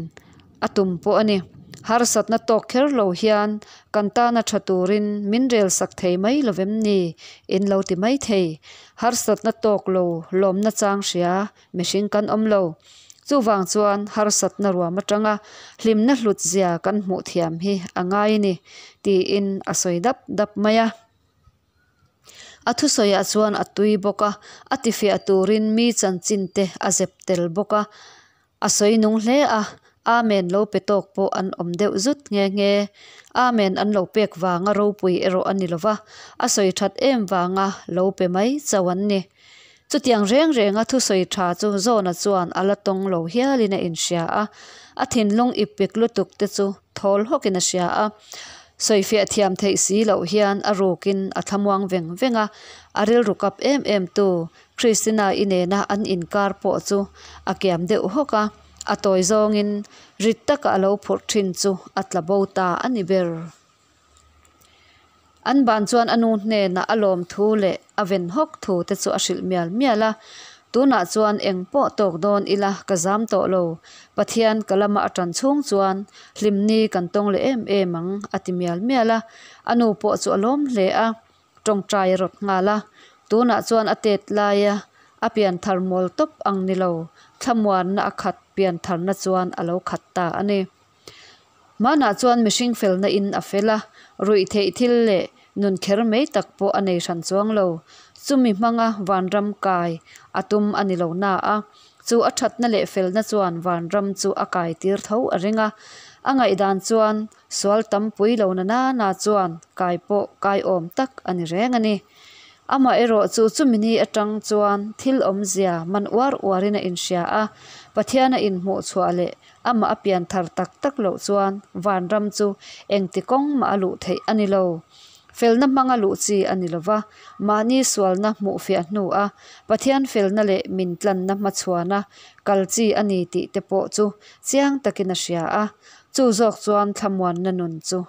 a tum pawh a ni. Harsatna tawk kher lo hian kan tana tha turin min rel sak thei mai lo vem ni? In lo ti mai thei. Harsatna tawk lo lawmna chang hria Mihring kan awm lo. Chuvang chuan harsatna ruam atanga hlimna hlut zia kan hmuh thiam hi a ngai a ni, tiin a sawi dap dap mai a. A thusawiah chuan a tui bawk a, a tifiah turin mi chanchin te a zep tel bawk a. A sawi nung hle a, Amen lo pe tawk pawh an awm deuh zut nghe nghe. Amen an lo pek vanga ropui erawh a ni lova, a sawi that em vanga lo pe mai chauh an ni. Chutiang reng renga thusawi tha chu Zawna chuan a la tawng lo hialin a inhria a, a thinlung ip pik lutuk te chu thawl hawkin a hria a. Sawifiah thiam theih si loh hian a rukin a thlamuang veng veng a, a rilru kap em em tu Christina-i nena an inkar pawh chu a kiam deuh hawk a, a tawi zawngin rit taka a lo phurh thin chu a tla bo ta a ni ber. An ban chuan a nu hnenah a lawm thu leh a ven hawk thu te chu a hrilh mial mial a, Tunah chuan eng pawh tawk dawn ila ka zam tawh lo, Pathian ka lama a tan chhung chuan hlimni kan tawng leh em em ang a ti mial mial a, a nu pawh chu a lawm hle a, tawngtai a rawt nghal a, tunah chuan a tet laia a pianthar mawl tawp ang ni lo, thlamuanna a khat piantharna chuan a lo khat ta a ni. Hmanah chuan mihring felna in a fel a, ruih theih thil leh nun kher mai tak pawh a nei hran chuang lo. Chumi hmanga vanram kai a tum a ni lo na a, chu a thatna leh felna chuan vanram chu a kai tir tho a ring a. A ngaihdan chuan sual tam pui lo na na na chuan kai pawh kai awm tak a ni reng a ni. Amaherawh chu chumi ni atang chuan thil awmzia man uar uarin a inhria a, Pathian a inhmuh chhuah leh amah a pian thar tak tak loh chuan vanram chu engti kawng mah a luh theih a ni lo. Felna hmanga luh chi a ni lo va, mahni sualna hmuh fiah hnua Pathian felna leh min tlanna hmachhuana kal chi a ni tih te pawh chu chiang takin a hria a, chu zawk chuan thlamuanna nun chu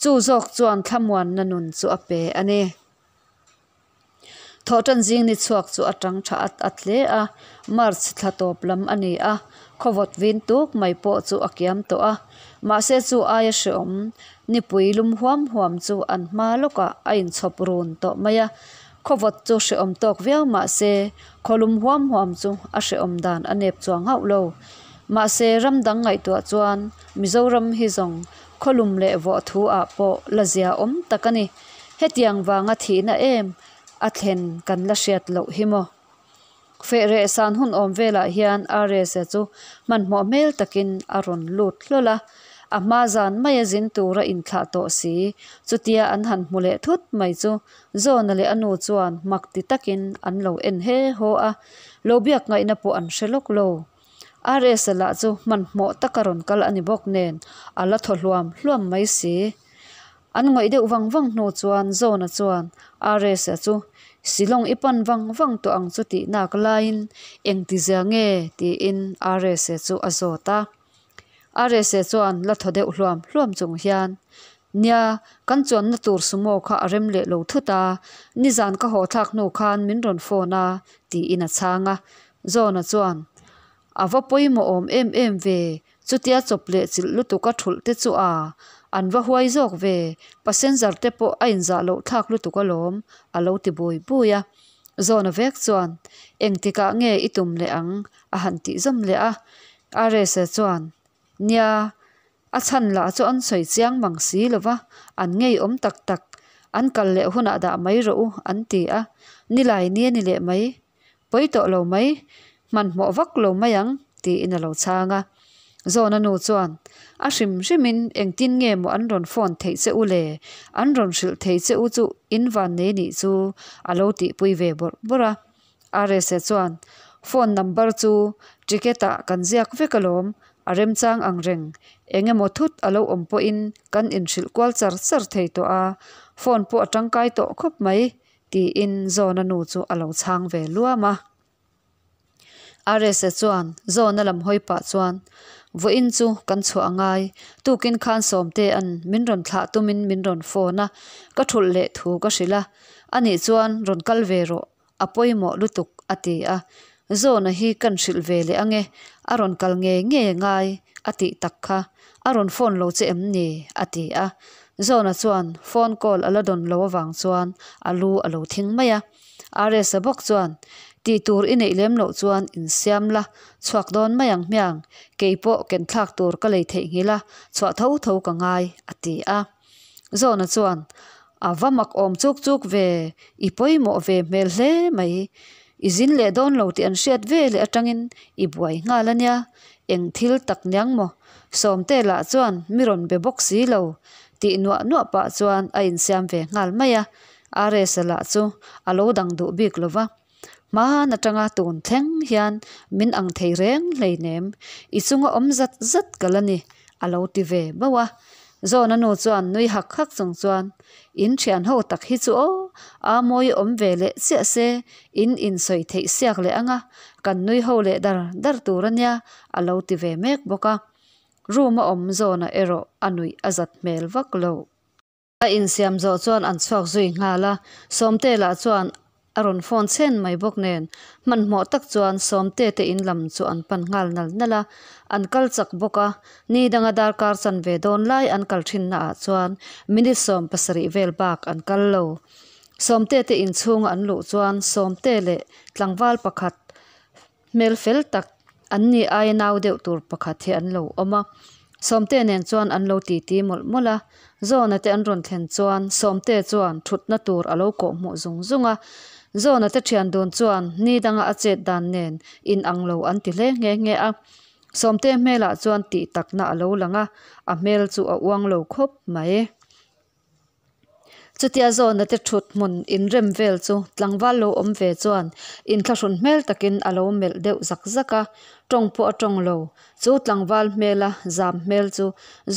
chu zawk chuan thlamuanna nun chu a pe a ni. Thawhtan zing ni chhuak chu a tang tha at at hle a, March thla tawp lam a ni a, khawvawt vin tuk mai pawh chu a kiam tawh a, mahse chu aia hrehawm nipui lum huam huam chu an hma lawkah a inchhawp run tawh mai a, khawvawt chu hrehawm tawk viau mahse khawlum huam huam chu a hrehawm dan a nep chuang hauh lo. Mahse ram dang ngaihtuah chuan Mizoram hi zawng khawlum leh vawh thu ah pawh la zia awm tak a ni. Hetiang vanga thihna em a thlen kan la hriat loh hi maw? Feh reh san hun awm velah hian Rsa chu hmanhmawh hmel takin a rawn lut hlawl a, a hma zan maia zin tura inthlah tawh si, chutia an han hmu leh thut mai chu Zawna leh a nu chuan mak ti takin an lo en he haw a, lo biak ngaihna pawh an hre lawk lo. Rsa lah chu hmanhmawh taka rawn kal a ni bawk nen a la thaw hluam hluam mai si. An ngawih deuh vang vang hnu chuan Zawna chuan Rsa chu Shillong i pan vang vang tawh ang chu tih nak laiin engtizia nge tiin Rsa chu a zawt a. Rsa chuan la thaw deuh hluam hluam chung hian Nia, kan chuanna tur sumo kha a rem leh lo thut a, nizan ka haw thlak hnu khan min rawn phone a tiin a chhang a. Zawna chuan A va pawimawh awm em em ve, chutia chawp leh chilh lutuk a thulh te chu a, an va huai zawk ve, passenger te pawh a inzah loh thlak lutuk alawm, a lo ti bui bui a. Zawna vek chuan, Engtikah nge i tum leh ang? a han tih zawm leh a. Rsa chuan, Nia, a chhan lah chu an sawi chiang mang si lo va, an ngeiawm tak tak, an kal leh hunah dah mai rawh u, an ti a. Nilai ni a ni leh mai. Pawi tawh lo mai, hmanhmawh vak lo mai ang, tiin a lo chhang a. Zawna nu chuan, A hrim hrimin engtin nge maw an rawn phone theih che u le? An rawn hrilh thei che u chu in van nei nih chu, a lo tihpui ve bawrh bawrh a. Rsa chuan, Phone number chu ticket ah kan ziak vek alawm, a remchang ang reng. Eng emaw thut a lo awm pawhin kan inhrilh kual char char thei tawh a, phone pawh a tangkai tawh khawp mai, Tiin Zawna nu chu a lo chhang ve luam a. Rsa chuan Zawna lam hawi pah chuan, Vawiin chu kan chhuah a ngai, tukin khan Sawmtea'n min rawn thlah tumin min rawn phone a, ka thulh leh thu ka hrilh a, anih chuan rawn kal ve rawh, a pawimawh lutuk a ti a. Zawna hi kan hrilh ve leh ange, a rawn kal ngei ngei a ngai a tih tak kha, a rawn phone lo che em ni? a ti a. Zawna chuan phone call a la dawn lo avang chuan a lu a lo thing mai a. Rsa bawk chuan, Tih tur i neih lem loh chuan insiam la, chhuak dawn mai ang hmiang, kei pawh ken thlak tur ka lei theihnghilh a, chhuah tho tho ka ngai, a ti a. Zawna chuan, A va mak awm chuk chuk ve, i pawimawh ve hmel hle mai. I zin leh dawn lo tih an hriat ve leh atangin i buai nghal a nia, eng thil tak niang maw? Sawmte lah chuan mi rawn be bawk si lo tih nuah nuah pah chuan a insiam ve nghal mai a, Rsa lah chu a lo dang duh bik lo va. Hman atanga tun thleng hian min ang thei reng hleinem, i chunga awm zat zat ka la ni, a lo ti ve bauh a. Zawna nu chuan nui hak hak chung chuan, In thian ho tak hi chu aw, a mawi awm ve leh chiah se, in insawi theih siak leh anga, kan nui ho leh dar dar tur a nia, a lo ti ve mek bawk a. Room a awm Zawna erawh a nuih a zat hmel vak lo. A insiam zawh chuan an chhuak zui nghal a, Sawmte lah chuan a rawn phone chhen mai bawk nen hmanhmawh tak chuan Sawmte te in lam chu an pan nghal nal nal a, an kal chak bawk a, ni danga darkar chanve dawn lai an kal thinna ah chuan minute 70 vel bak an kal lo. Sawmte te inchhunga an luh chuan Sawmte leh tlangval pakhat Hmel fel tak an ni aia nau deuh tur pakhat hi an lo awm a, Sawmte nen chuan an lo titi mawlh mawlh a, Zawna te an rawn thlen chuan Sawmte chuan thutna tur a lo kawh hmuh zung zung a. Zawna te thian dun chuan ni danga a chet dan nen in ang lo an ti hle nghe nghe a. Sawmte hmelah chuan tih takna a lo lang a, a hmel chu a uang lo khawp mai. Chutia zawna te thut hmun inrem vel chu tlangval lo awm ve chuan inthlahrun hmel takin a lo melh deuh zak zak a, tawng pawh a tawng lo. Chu tlangval hmela zam hmel chu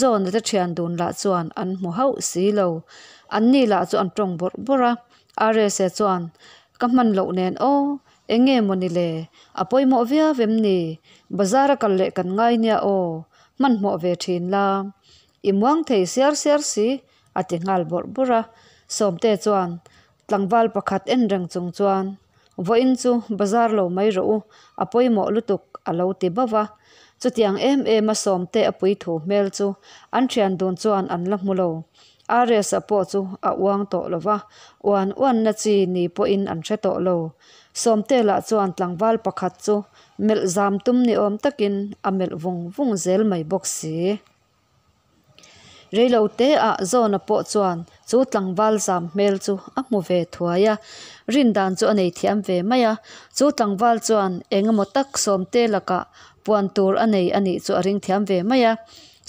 zawna te thian dun lah chuan an hmu hauh si lo. Anni lah chu an tawng bawrh bawrh a, Rsa chuan, Ka hman loh nen aw, eng nge maw ni le? A pawimawh viau em ni? Bazar a kal leh kan ngai nia aw, hmanhmawh ve thin la. I muang thei siar siar si, a ti nghal bawrh bawrh a. Sawmte chuan tlangval pakhat en reng chung chuan, Vawiin chu bazar lo mai rawh u, a pawimawh lutuk, a lo ti bauh a. Chutiang em em a Sawmte a pui thu hmel chu an thian dun chuan an la hmu lo. Rs-a pawh chu a uang tawh lo va, uan uanna chi ni pawhin an hre tawh lo. Sawmte lah chuan tlangval pakhat chu melh zam tum ni awm takin a melh vung vung zel mai bawk si. Reilo te ah Zawna pawh chuan chu tlangval zam hmel chu a hmu ve thuai a, rin dan chu a nei thiam ve mai a. Chu tlangval chuan eng emaw tak Sawmte lakah puan tur a nei a nih chu a ring thiam ve mai a.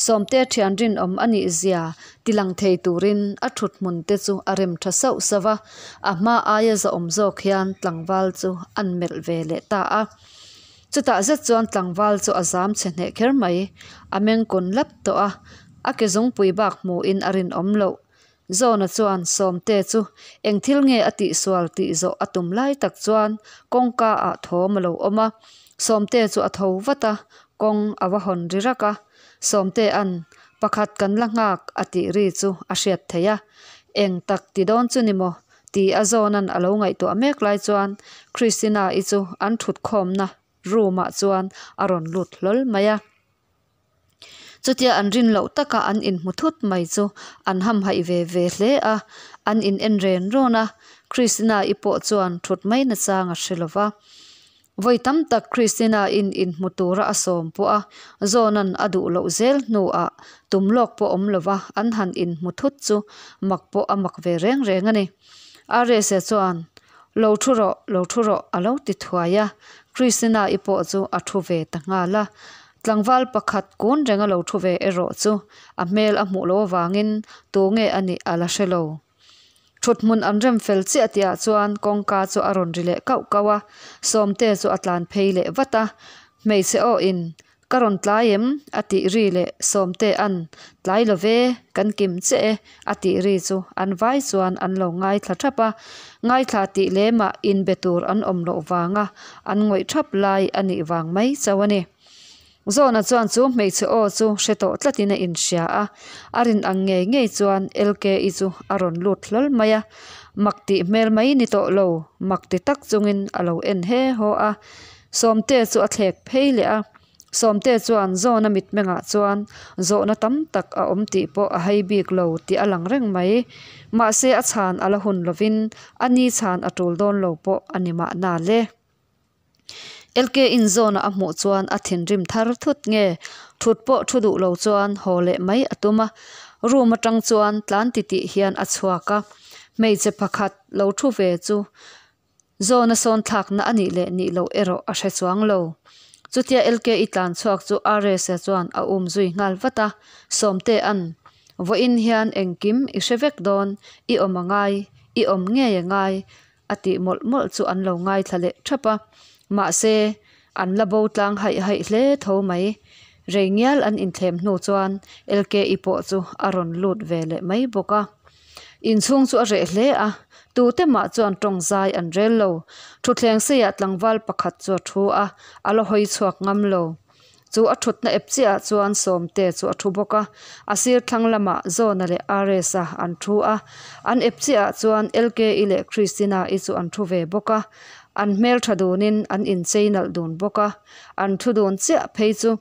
Sawmte thian rinawm a nih zia tilang thei turin a thut hmun te chu a rem tha sauh sauh a, a hma aia zahawm zawk hian tlangval chu an melh ve leh ta a. Chutah zet chuan tlangval chu a zam chhe hneh kher mai. A meng kun lap tawh a, a ke zungpui bak hmuhin a rinawm loh. Zawna chuan Sawmte chu eng thil nge a tihsual tih zawh a tum lai tak chuan kawngka ah thawm a lo awm a. Sawmte chu a tho vat a, kawng a va hawn ri rak a. Sawmte an, Pakhat kan la nghak a tih ri chu a hriat theih a. Eng tak ti dawn chu ni maw? Ti a Zawna'n a lo ngaihtuah mek lai chuan Christina-i chu an thut khawmna room ah chuan a rawn lut hlawl mai a. Chutia an rin loh taka an inhmu thut mai chu an hamhaih ve ve hle a, an in en ren rawn a, Christina-i pawh chuan thut mai nachang a hre lova. Vawi tam tak Christina-in inhmu tura a sawm pawh a, Zawna'n a duh loh zel hnuah tum lawk pawh awm lova an han inhmu thut chu mak pawh a mak ve reng reng a ni. Rsa chuan, Lo thu rawh, lo thu rawh a lo ti thuai a, Christina-i pawh chu a thu ve ta nghal a. Tlangval pakhat kun renga lo thu ve erawh chu a hmel a hmuh loh avangin tu nge a nih a la hre lo. Thuthmun an rem fel chiah tihah chuan kawngka chu a rawn ri leh kauh kauh a, Sawmte chu a tlan phei leh vat a, Hmeichhe aw in ka rawn tlai em? a tih ri leh Sawmte an tlai lo ve, kan kim chiah e a tih ri chu an vai chuan an lo ngaithla thap a, ngaithla tih lemah inbe tur an awm loh vanga an ngawih thap lai a nih vang mai chauh a ni. Zawna chuan chu hmeichhe aw chu hre tawh tlatin a inhria a, a rin ang ngei ngei chuan LKI chu a rawn lut hlawl mai a, mak tih hmel mai ni tawh lo, mak ti tak chungin a lo en he haw a. Sawmte chu a thlek phei leh a, Sawmte chuan Zawna mitmengah chuan zawhna tam tak a awm tih pawh a hai bik lo tih a lang reng mai. Mahse a chhan a la hun lovin a ni chhan a tul dawn lo pawh a ni mahna le. LK in zawn a hmuh chuan a thinrim thar thut nge thut pawh thu duh lo chuan haw leh mai a tum a, room atang chuan tlan ti tih hian a chhuak a, hmeichhe pakhat lo thu ve chu zawn a sawn thlakna a nih leh nih loh erawh a hre chuang lo. Chutia LK i tlan chhuak chu Rsa chuan a um zui nghal vat a, Sawmte an vawiin hian engkim i hre vek dawn, i awm a ngai, i awm ngei a ngai, a tih mawlh mawlh chu an lo ngaithla leh thap a, mahse an la bo tlang haih haih hle tho mai. Rei ngial an inthlem hnu chuan LKI pawh chu a rawn lut ve leh mai bawk a. Inchhung chu a reh hle a, tute mah chuan tawng zai an rel lo. Thutthleng seiah tlangval pakhat chu a thu a, a la hawi chhuak ngam lo. Chu a thutna ep chiahah chuan Sawmte chu a thu bawk a, a sir thlang lamah Zawna leh Rs-a an thu a, an ep chiahah chuan LKI leh Christina-i chu an thu ve bawk a, an hmeltha dunin an inchei nalh dun bawk a, an thu dun chiah phei chu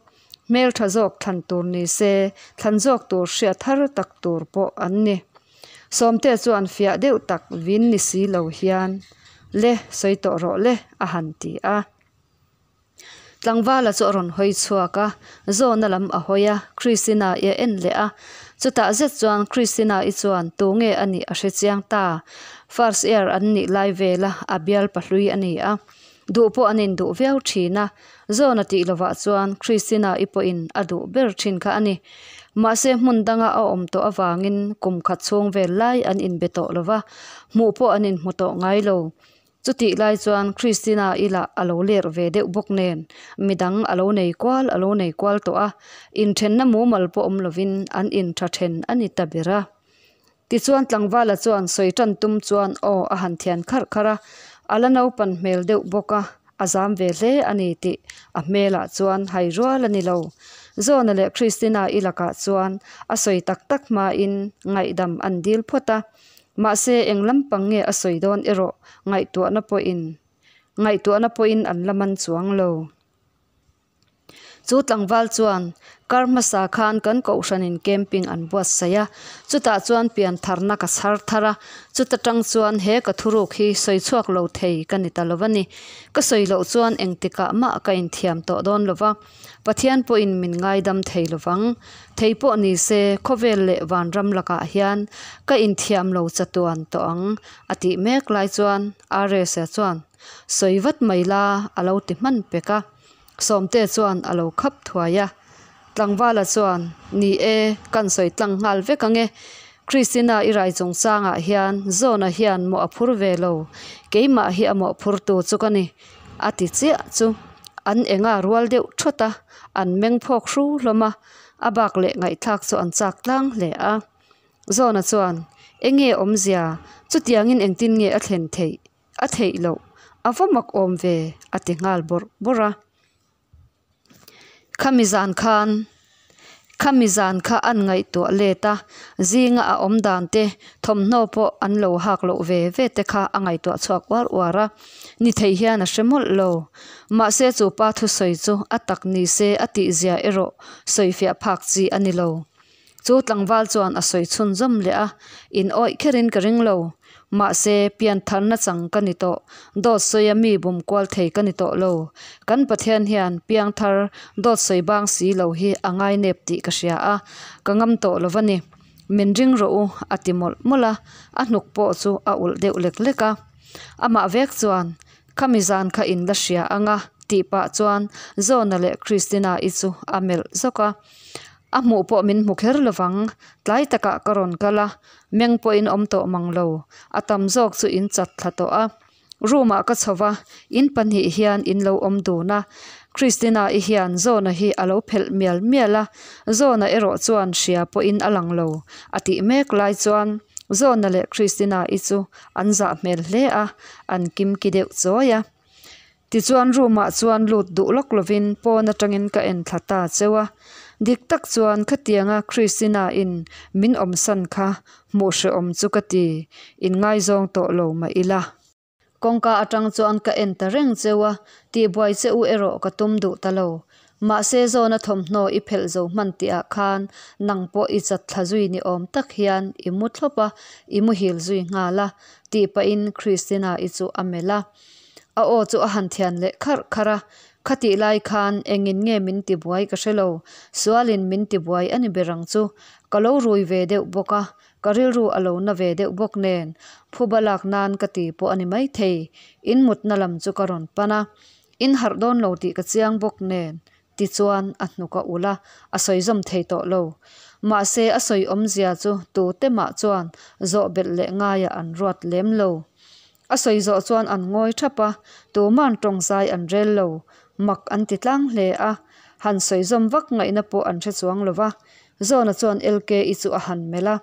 hmeltha zawk thlan tur ni se thlan zawk tur hriat har tak tur pawh an ni. Sawmte chuan fiah deuh tak vin ni si lo hian, Le, sawi tawh rawh le, a han ti a. Tlangvala chu a rawn hawi chhuak a, Zawna lam a hawi a, Christina-i a en leh a. Chutah zet chuan Christina-i chuan tu nge a nih a hre chiang ta. First year an nih lai vela a bial pahlui a ni a. Duh pawh an induh viau thin a, Zawna tih lovah chuan Christina-i pawhin a duh ber thin kha a ni. Mahse hmun danga a awm tawh avangin kum khat chhung vel lai an inbe tawh lova, hmuh pawh an inhmu tawh ngai lo. Chutih lai chuan Christina-i lah a lo ler ve deuh bawk nen, midang a lo nei kual a lo nei kual tawh a, inthenna mumal pawh awm lovin an intha then a ni ta ber a. Tichuan tlangvala chuan sawi tan tum chuan aw a han thian kharh kharh a, a la naupan hmel deuh bawk a, a zam ve hle a ni tih a hmelah chuan hai rual a ni lo. Zawna leh Christina-i lakah chuan a sawi tak tak hmain ngaihdam an dil phawt a, mahse eng lampang nge a sawi dawn erawh ngaihtuahna pawhin ngaihtuahna pawhin an la man chuang lo. Chu tlangval chuan kar hmasa khan kan kohhranin camping an buatsaih a, chutah chuan pian tharna ka chhar thar a, chuta tang chuan he ka thuruk hi sawi chhuak lo thei ka ni ta lo a ni. Ka sawi loh chuan engtikah mah ka inthiam tawh dawn lo va, Pathian pawhin min ngaidam thei lo vang. Thei pawh ni se khawvel leh vanram lakah hian ka inthiam lo chatuan tawh ang a tih mek lai chuan Rsa chuan sawi vat mai la a lo ti hman pek a. Sawmte chuan a lo khap thuai a. Tlangvala chuan, Ni e, kan sawi tlang nghal vek ang e. Christina i rai chungchangah hian Zawna hian mawh a phur ve lo, keimah hi a mawhphurtu chu ka ni, a ti chiah chu. An enga rual deuh thawt a, an meng phawk hru hlawm a, a bak leh ngaihthlak chu an chak tlang hle a. Zawna chuan, Enge awmzia, chutiangin engtin nge a thlen theih? A theih loh, a va mak awm ve, a ti nghal bawrh bawrh a. Khami zan khan, khami zan kha an ngaihtuah let a, zinga a awm dan te, thawmhnaw pawh an lo hak loh ve ve te kha a ngaihtuah chhuak uar uar a, ni thei hian a hre mawlh lo. Mahse chu pa thusawi chu a tak ni se a tihzia erawh sawifiah phak chi a ni lo. Chu tlangval chuan a sawi chhunzawm leh a, In awih kherin ka ring lo. Mahse, piantharna chang ka ni tawh. Dawt sawia mi bum kual thei ka ni tawh lo. Kan Pathian hian piangthar dawt sawi bang si lo hi a ngainep tih ka hria a, ka ngam tawh lo va ni. Min ring rawh u, a ti mawlh mawlh a, a hnuk pawh chu a ulh deuh lek lek a. Amah vek chuan, Khami zan kha in la hria anga tih pah chuan Zawna leh Christina-i chu a melh zawk a. A hmuh pawh min hmu kher lovang, tlai takah ka rawn kal a, meng pawhin awm tawh mang lo, a tam zawk chu in chat thla tawh a. Room ah ka chho va, in pahnih hian in lo awm dun a, Christina-i hian Zawna hi a lo phelh mial mial a, Zawna erawh chuan hria pawhin a lang lo, a tih mek lai chuan Zawna leh Christina-i chu an zah hmel hle a, an kimki deuh chawi a. Tichuan room ah chuan lut duh lawk lovin pawn atangin ka en thla ta cheu a, dik tak chuan khatianga Christina in min awmsan kha hmuh hrehawm chu ka ti, in ngaizawng tawh lo mah ila. Kawngka atang chuan ka en ta reng cheu a, tihbuai che u erawh ka tum duh ta lo. Mahse zawna thawmhnaw i phelh zo hman tihah khan nang pawh i chat thla zui ni awm tak hian i mu thlawp a, i muhil zui nghal a, tih pahin Christina i chu a melh a. A aw chu a han thian leh kharh kharh a, Khatih lai khan engin nge min tibuai ka hre lo, sualin min tibuai a ni ber ang chu. Ka lo rui ve deuh bawk a, ka rilru a lo na ve deuh bawk nen, phuba lak nan ka ti pawh a ni maithei. In mutna lam chu ka rawn pan a, in harh dawn lo tih ka chiang bawk nen, tichuan a hnuk a ulh a, a sawi zawm thei tawh lo. Mahse a sawi awmzia chu tute mah chuan zawh belh leh ngaiah an ruat lem lo. A sawi zawh chuan an ngawi thap a, tuman tawngzai an rel lo. Mak an ti tlang hle a, han sawi zawm vak ngaihna pawh an hre chuang lo va. Zawna chuan LKI chu a han melh a,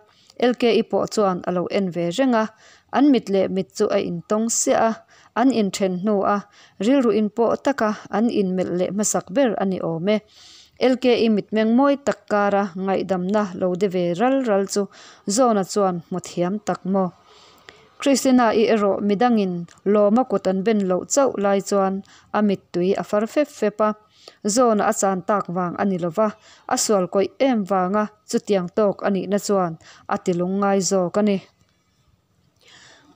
LKI pawh chuan a lo en ve reng a. An mit leh mit chu a intawng siah a, an inthen hnu a, rilru inpawh taka an inmelh leh hmasak ber a ni awm e. LKI mitmeng mawi tak kara ngaihdamna lo de ve ral ral chu Zawna chuan hmu thiam tak maw? Christina-i erawh midangin lawma kut an ben loh chauh lai chuan a mittui a far fep fep a, Zawna a chan tak vang a ni lova, a sual kawih em vanga chutiang tawk a nihna chuan a ti lungngai zawk a ni.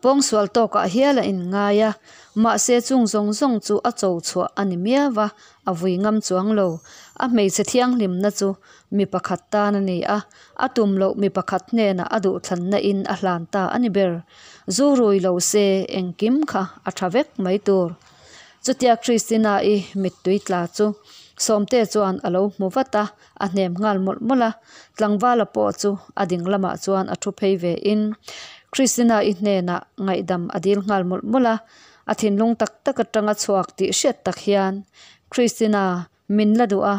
Pawngsual tawkah hial a inngai a, mahse chung zawng zawng chu a cho chhuah a ni miau va, a vui ngam chuang lo. A hmeichhe thianghlimna chu mi pakhat tan a ni a, a tum loh mi pakhat hnenah a duhthlanna in a hlan ta a ni ber. Zu rui lo se engkim kha a tha vek mai tur. Chutia Christina-i mittui tla chu Sawmte chuan a lo hmu vat a, a hnem nghal mawlh mawlh a, tlangvala pawh chu a ding lamah chuan a thu phei ve in Christina-i hnenah ngaihdam a dil nghal mawlh mawlh a, a thinlung tak tak atanga chhuak tih hriat tak hian Christina min la duh a,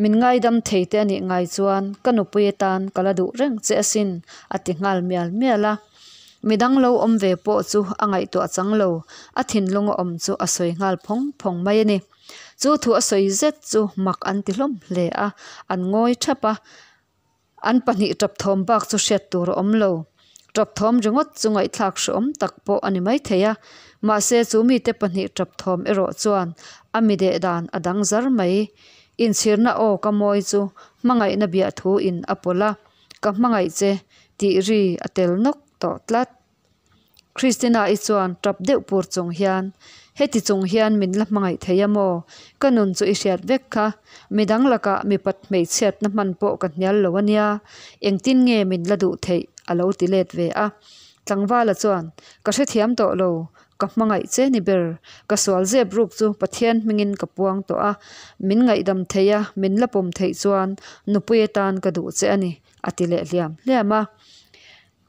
min ngaidam thei te a nih ngai chuan ka nupui atan ka la duh reng che asin a ti nghal mial mial a. Midang lo awm ve pawh chu a ngaihtuah chang lo, a thinlung a awm chu a sawi nghal phawng phawng mai a ni. Chu thu a sawi zet chu mak an ti hlawm hle a, an ngawi thap a, an pahnih tap thawm bak chu hriat tur a awm lo. Tap thawm ringawt chu ngaihthlak hrehawm tak pawh a ni maithei a, mahse chu mite pahnih tap thawm erawh chuan a mi deh dan a dang zar mai. Inchhirna aw ka mawi chu hmangaihna biah thu in a pawlh a, ka hmangaih che tih ri a tel nawk tawh tlat. Christina-i chuan tap deuh pur chung hian, Heti chung hian min la hmangaih thei a maw? Ka nun chu i hriat vek kha. Midang lakah mipat hmeichhiatna hman pawh ka hnial lo a nia. Engtin nge min la duh theih? a lo ti let ve a. Tlangvala chuan, Ka hrethiam tawh lo. Ka hmangaih che ni ber. Ka sual zep ruk chu Pathian hmingin ka puang tawh a. Min ngaihdam thei a, min la pawm theih chuan nupui atan ka duh che a ni, a ti leh hliam hliam a.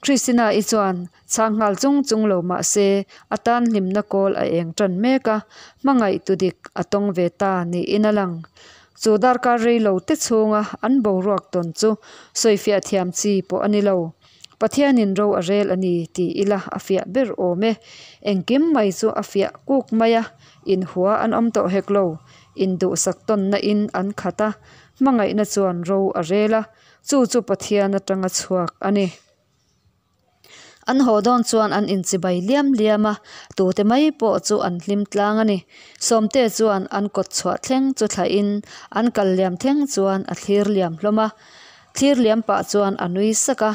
Christina-i chuan chhang nghal chung chung lo mah se a tan hlimna kawl a eng tan mek a, hmangaih tu dik a tawng ve ta niin a lang. Chu darkar rei lo te chhunga an boruak tawn chu sawifiah thiam chi pawh a ni lo. Pathianin ro a rel a ni ti ila a fiah ber awm e. Engkim mai chu a fiah kuk mai a, inhua an awm tawh hek lo. Induhsak tawnna in an khat a, hmangaihna chuan ro a rel a, Chu chu Pathian atanga chhuak a ni. An haw dawn chuan an inchibai liam liam a, tute mai pawh chu an hlim tlang a ni. Sawmte chuan an kawt chhuah thleng chu thlahin an kal liam thleng chuan a thlir liam hlawm a. Thlir liam pah chuan a nui sak a,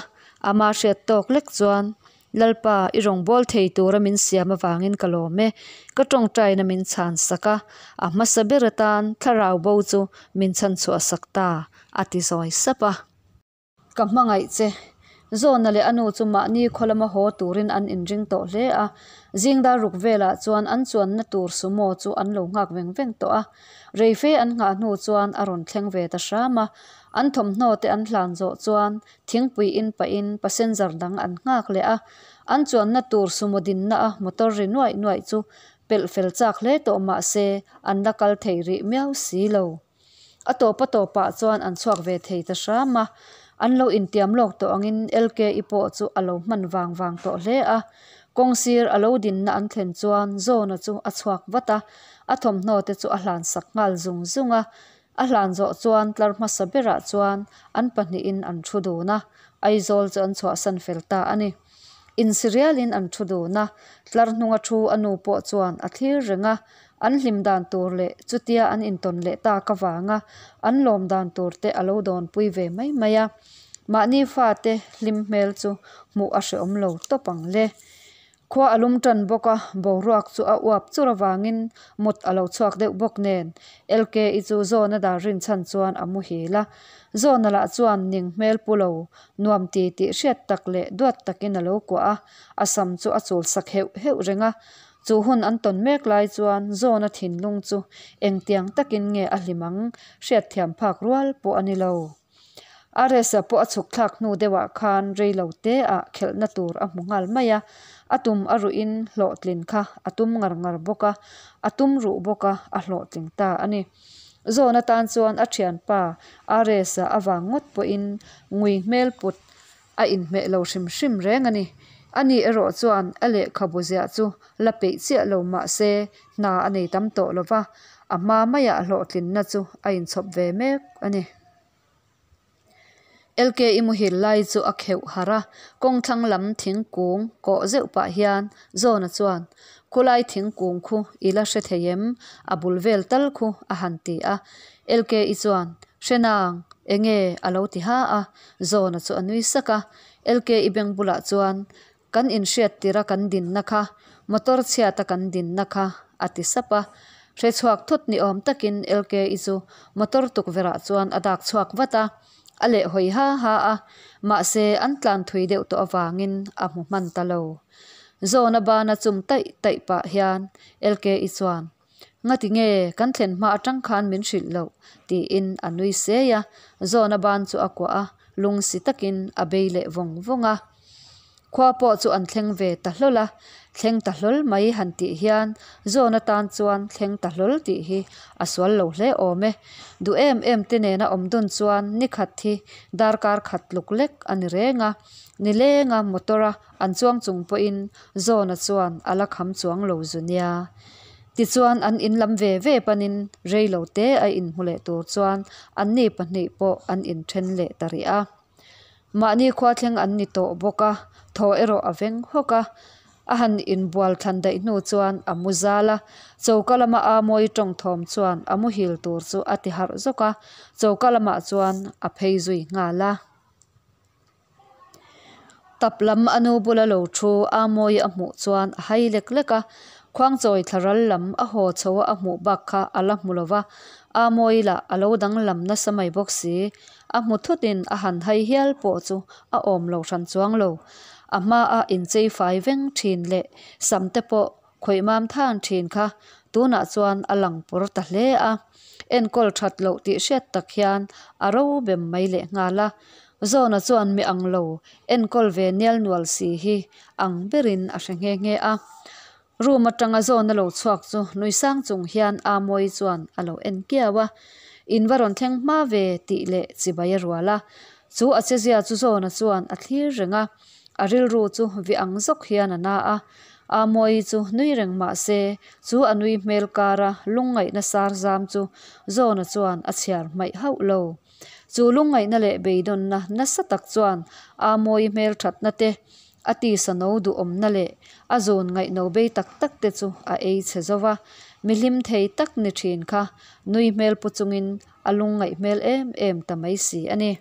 ama hriat tawk lek chuan Lalpa, i rawngbâwl thei tura min siam avangin ka lawm e. Ka tawngtaina min chhan sak a, a hmasa ber atan thlarau bo chu min chhan chhuah sak ta, a ti zawi sap a. Ka hmangaih che. Zawna leh a nu chu mahni khaw lama haw turin an inring tawh hle a. Zingdar ruk velah chuan an chuanna tur sumo chu an lo nghak veng veng tawh a. Reife an nghah hnu chuan a rawn thleng ve ta hram a. An thawmhnaw te an hlan zawh chuan Thingpui in pahin passenger dang an nghak leh a, an chuanna tur sumo dinna a motor ri nuaih nuaih chu pelh fel chak hle tawh mah se an la kal thei rih miau si lo. A tawp a tawpah chuan an chhuak ve thei ta hram a, an lo intiam lawk tawh angin LKI pawh chu a lo hman vang vang tawh hle a. Kawng sir a lo dinna an thlen chuan Zawna chu a chhuak vat a, a thawmhnaw te chu a hlansak nghal zung zung a, A hlan zawh chuan tlar hmasa berah chuan an pahnihin an thu dun a, Aizawl chu an chhuahsan fel ta a ni. Insirialin an thu dun a, tlar hnunga thu a nu pawh chuan a thlir reng a, an hlim dan tur leh chutia an intawn leh tak avanga an lawm dan tur te a lo dawnpui ve mai mai a. Mahni fate hlim hmel chu hmuh a hrehawm lo tawp ang le. Khua a lum tan bawk a, boruak chu a uap chur avangin mut a lo chhuak deuh bawk nen LKI chu Zawna dar rinchhan chuan a muhil a. Zawna lah chuan ning hmel pu lo, nuam ti tih hriat tak leh duat takin a lo kuah a, a sam chu a chul sak heuh heuh reng a. Chu hun an tawn mek lai chuan Zawna thinlung chu engtiang takin nge a hlim ang hriatthiam phak rual pawh a ni lo. Aresa pawh a chhuk thlak hnu deuhah khan rei lo te ah khelhna tur a hmu nghal mai a, a tum a ruhin hlawhtlin kha a tum ngar ngar bawk a, a tum ruh bawk a, a hlawhtling ta a ni. Zawn atan chuan a thianpa Aresa avang ngawt pawhin ngui hmel put a inhmeh lo hrim hrim reng a ni. Ani erawh chuan a lehkhabu ziah chu la peih chiah lo mah se hna a nei tam tawh lo va, a hma maiah hlawhtlinna chu a inchhawp ve mek a ni. LKI muhil lai chu a kheuh harh a, kawng thlang lam thingkung kawh zeuh pah hian Zawna chuan, Khulai thingkung khu i la hre thei em? A bul vel tal khu a han ti a. LKI chuan, Hre nang, enge? a lo ti ha a. Zawna chu a nui sak a. LKI beng bulah chuan. Kan inhriat tirh a kan dinna kha, motor chhiat a kan dinna kha, a ti sap a. Hre chhuak thut ni awm takin Lki chu motor tukverh ah chuan a dak chhuak vat a, a leh hawi ha ha a, mahse an tlan thui deuh tawh avangin a hmu hman ta lo. Zawna bana chum taih taih pah hian Lki chuan, Ngati nge kan thlen hma atang khan min hrilh loh? tiin a nui sei a, Zawna ban chu a kuah a, lungsi takin a bei leh vawng vawng a. Khua pawh chu an thleng ve ta hlawl a, thleng ta hlawl mai han tih hian zawn atan chuan thleng ta hlawl tih hi a sual lo hle awm e. Duh em em te nena awm dun chuan ni khat hi darkar khat tluk lek a ni reng a, nilenga motor a an chuang chung pawhin zawna chuan a la kham chuang lo zu nia. Tichuan an in lam ve ve panin rei lo te a inhmu leh tur chuan anni pahnih pawh an inthen leh ta rih a. Mahni khua thleng an ni tawh bawk a, thaw erawh a veng hawk a. A han inbual thlan daih hnu chuan a mu zal a, choka lama a mawi tawng thawm chuan a muhil tur chu a ti harh zawk a, choka lamah chuan a phei zui nghal a. Tap lam a nu bula lo thu a mawi a hmuh chuan a hai lek lek a, Khuangchawi thlaral lam a haw chho a a hmuh bak kha a la hmu lo va, a mawi lah a lo danglam nasa mai bawk si. A hmu thutin a han hai hial pawh chu a awm lo hran chuang lo. A hmaa inchei fai veng thin leh sam te pawh khawih mam than thin kha tunah chuan a lang pawr ta hle a. Enkawl that loh tih hriat tak hian a ro bem mai leh nghal a. Zawna chuan mi ang lo enkawl ve nial nual si hi ang berin a hre nghe nghe a. Room atanga Zawna lo chhuak chu nui sang chung hian Amawi chuan a lo en kiau a. In va rawn thleng hma ve tih leh chibai a rual a. Chu a chezia chu Zawna chuan a thlir reng a. A rilru chu vi ang zawk hian a na a. Amawi chu nui reng mah se chu a nui hmel kara lungngaihna sar zam chu Zawna chuan a chhiar hmaih hauh lo. Chu lungngaihna leh beidawnna nasa tak chuan Amawi hmel thatna te, a tisa no duhawmna leh a zawn ngaihno bei tak tak te chu a ei chhe zo va, mi hlim thei tak ni thin kha nui hmel pu chungin a lungngaih hmel em em ta mai si a ni.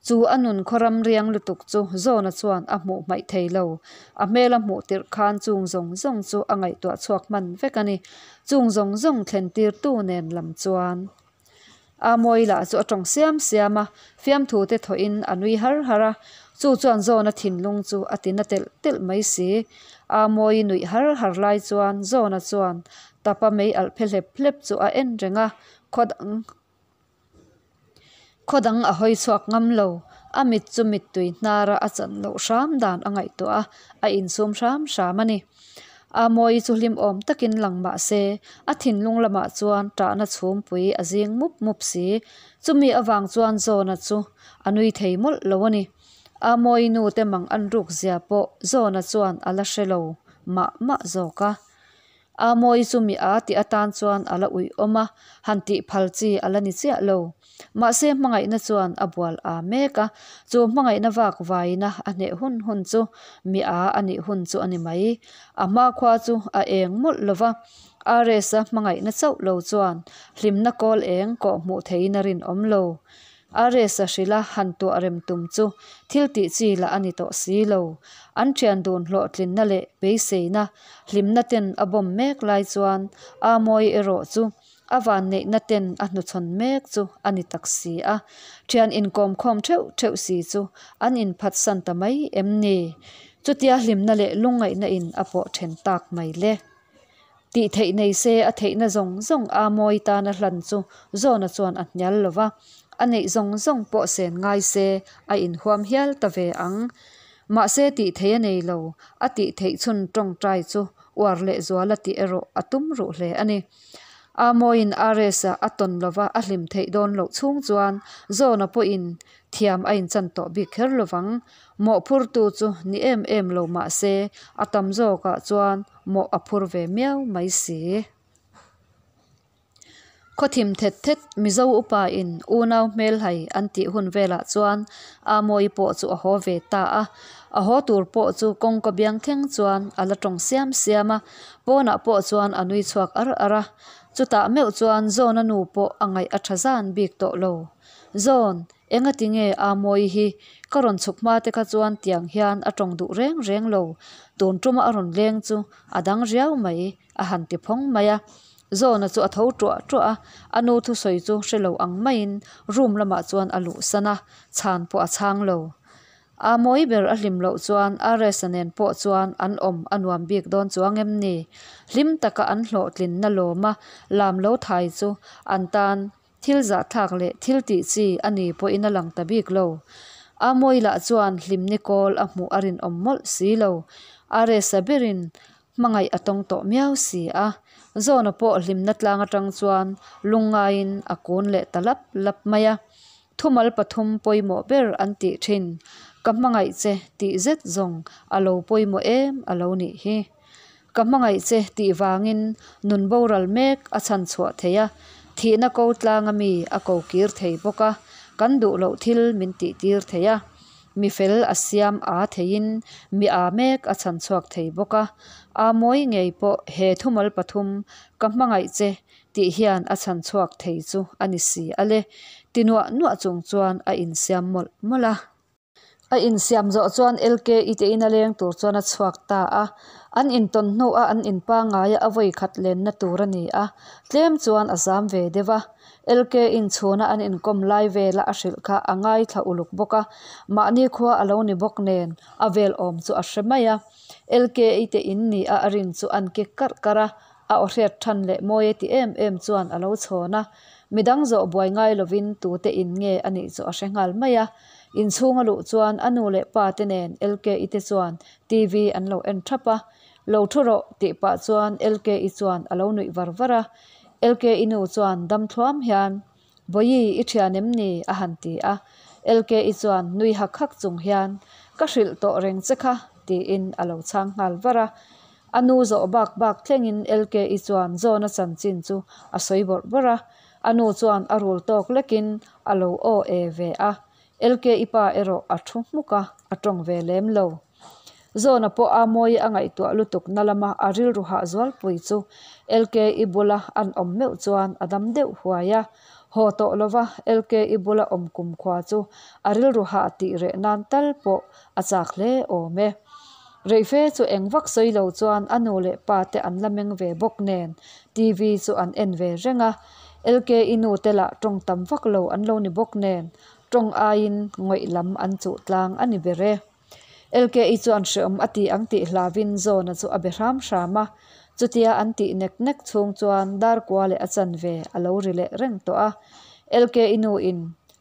Chu a nun khawram riang lutuk chu Zawna chuan a hmuh hmaih thei lo. A hmel a hmuh tirh khan chung zawng zawng chu a ngaihtuah chhuak hman vek a ni. Chung zawng zawng thlen tirtu nen lam chuan. A mawi lah chu a tawng siam siam a, fiamthu te thawhin a nui har har a, chu chuan Zawna thinlung chu a ti na telh telh mai si. A mawi nuih har har lai chuan Zawna chuan tapa mei alh phe hlep hlep chu a en reng a, khaw dang khaw dang a hawi chhuak ngam lo. A mit chu mittui hnara a chan loh hram dan a ngaihtuah a, a insum hram hram a ni. A mawi chu hlim awm takin lang mah se, a thinlung lamah chuan ṭahna chhumpui a zing mup mup si. Chumi avang chuan Zawna chu a nui thei mawlh lo a ni. A mawi nu te mang an ruk zia pawh Zawna chuan a la hre lo mah mah zawk a. A mawi chu mi a tih atan chuan a la uih awm a, han tih phal chi a la ni chiah lo. Mahse hmangaihna chuan a bual a mek a, chu hmangaihna vak vaina a hneh hun hun chu mi a a nih hun chu a ni mai. A hmakhua chu a eng mawlh lo va, RS-a hmangaihna chauh lo chuan hlimna kawl eng kawh hmuh theiin a rinawm lo. RS-a hrilha han tuah rem tum chu thil tih chi lah a ni tawh si lo. An thian dun hlawhtlinna leh beiseina hlimna ten a bawm mek lai chuan Amawi erawh chu A vanneihna ten a hnuchhawn mek chu a ni tak si a, thian inkawmkhawm theuh theuh si chu an inphatsan ta mai em ni? Chutia hlimna leh lungngaihna in a pawh then tak mai le. Tih theih nei se a theihna zawng zawng a mawi tana hlan chu Zawna chuan a hnial lo va, a neih zawng zawng pawh sen ngai se a inhuam hial ta ve ang. Mahse tih theih a nei lo, a tih theih chhun tawngtai chu uar leh zuala tih erawh a tum ruh hle a ni. A mawiin RS-a a tawn lova a hlim theih dawn loh chhung chuan Zawna pawhin thiam a inchan tawh bik kher lovang. Mawhphurtu chu ni em em lo mah se a tam zawkah chuan mawh a phur ve miau mai si. Khawthim thet thet Mizo upa in unau hmelhai an tih hun velah chuan Amawi pawh chu a haw ve ta a. A haw tur pawh chu kawngka biang thleng chuan a la tawng siam siam a, pawnah pawh chuan a nui chhuak ar ar a. Chutah meuh chuan Zawna nu pawh a ngaih a tha zan bik tawh lo. Zawn! Engati nge Amawii hi ka rawn chhuk hma te kha chuan tiang hian a tawng duh reng reng lo, tun tuma a rawn leng chu a dang riau mai a han ti phawng mai a. Zawna chu a tho tuah tuah a, a nu thusawi chu hre lo ang maiin room lamah chuan a luhsan a, chhan pawh a chhang lo. A mawi ber a hlim loh chuan Aresa nen pawh chuan an awm a nuam bik dawn chuang em ni? Hlim taka an hlawhtlinna lawma lam lo thai chu an tan thil zahthlak leh thil tih chi a ni pawhin a lang ta bik lo. A mawi lah chuan hlimni kawl a hmuh a rinawm mawlh si lo. Aresa berin hmangaih a tawng tawh miau si a. Zawna pawh hlimna tlang atang chuan lungngaiin a kun leh ta lap lap mai a. Thumal pathum pawimawh ber an tih thin, Ka hmangaih che tih zet zawng a lo pawimawh em a lo nih hi. Ka hmangaih che tih vangin nun boral mek a chhan chhuah thei a, thihna ko tlanga mi a ko kir thei bawk a, kan duh loh thil min tih tir thei a, mi fel a siam aa theiin mi aa mek a chhan chhuak thei bawk a. Aa mawi ngei pawh he thumal pathum ka hmangaih che tih hian a chhan chhuak thei chu a ni si a le, ti nuah nuah chung chuan a insiam mawlh mawlh a. A insiam zawh chuan LKI te ina leng tur chuan a chhuak ta a, an intawn hnuah an inpangaia a vawi khat lenna tur a ni a, tlem chuan a zam ve deuh a. LK inchhuna an inkawm lai vela a hrilh kha a ngaithla uluk bawk a, mahni khua a lo ni bawk nen a vel awm chu a hre mai a. LKI te in ni a a rin chu an kik karh karh a, A aw hriat than leh mawi a ti em em chuan a lo chhawn a, midang zawh buai ngai lovin tute in nge a nih chu a hre nghal mai a. Inchhung a luh chuan a nu leh pa te nen LKI te chuan TV an lo en thap a. Lo thu rawh tih pah chuan LKI chuan a lo nuih var var a. LKI nu chuan dam thluam hian, Bawihi i thian em ni? a han ti a. LKI chuan nui hak hak chung hian, Ka hrilh tawh reng che kha tiin a lo chhang nghal var a. A nu zawh bak bak thlengin LKI chuan Zawna chanchin chu a sawi bawrh bawrh a, a nu chuan a rul tawk lekin a lo aw e ve a. LKI pa erawh a thu hmuk a, a tawng ve lem lo. Zawna pawh a mawi a ngaihtuah lutuk na lama a rilru hah zualpui chu LKI bula an awm meuh chuan a dam deuh huai a. Haw tawh lova LKI bula awm kumkhua chu a rilru hah tih reh nan tal pawh a chak hle awm e. Reife chu eng vak sawi lo chuan a nu leh pa te an la meng ve bawk nen TV chu an en ve reng a, LKI nu te lah tawng tam vak lo an lo ni bawk nen tawng aiin ngawih lam an chuh tlang a ni ber e. LKI chuan hreawm a ti ang tih hlauin Zawna chu a be hram hram a, chutia an tih nek nek chhung chuan dar kua leh a chanve a lo ri leh reng tawh a. LKI nu in,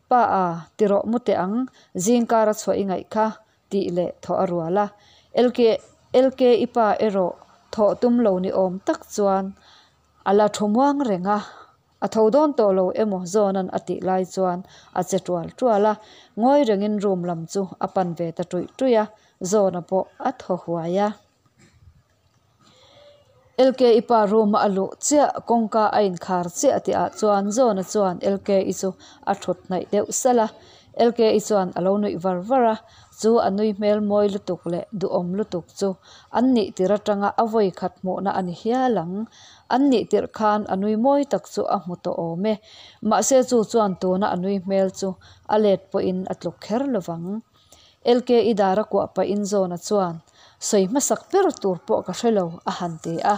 Pa a, ti rawh mu teh ang, zingkar a chhuah i ngaih kha, tih leh thawh a rual a. LK LKI pa erawh thawh tum lo ni awm tak chuan a la thu muang reng a. A tho dawn tawh lo emaw Zawna'n a tih lai chuan a che tual tual a, ngawi rengin room lam chu a pan ve ta tuih tuih a, Zawna pawh a thaw huai a. LKI pa room a luh chiah kawngka a inkhar chiah tih ah chuan Zawna chuan LKI chu a thut hnaih deuh salh a, LKI chuan a lo nuih var var a, chu a nui hmel mawi lutuk leh duhawm lutuk chu an nih tir atanga a vawi khat hmuhna a ni hial ang. An nih tirh khan a nui mawi tak chu a hmu tawh awm e. Mahse chu chuan tuna a nui hmel chu a let pawhin a tluk kher lovang. LKI dar a kuah pahin Zawna chuan, Sawi hmasak ber tur pawh ka hre lo, a han ti a.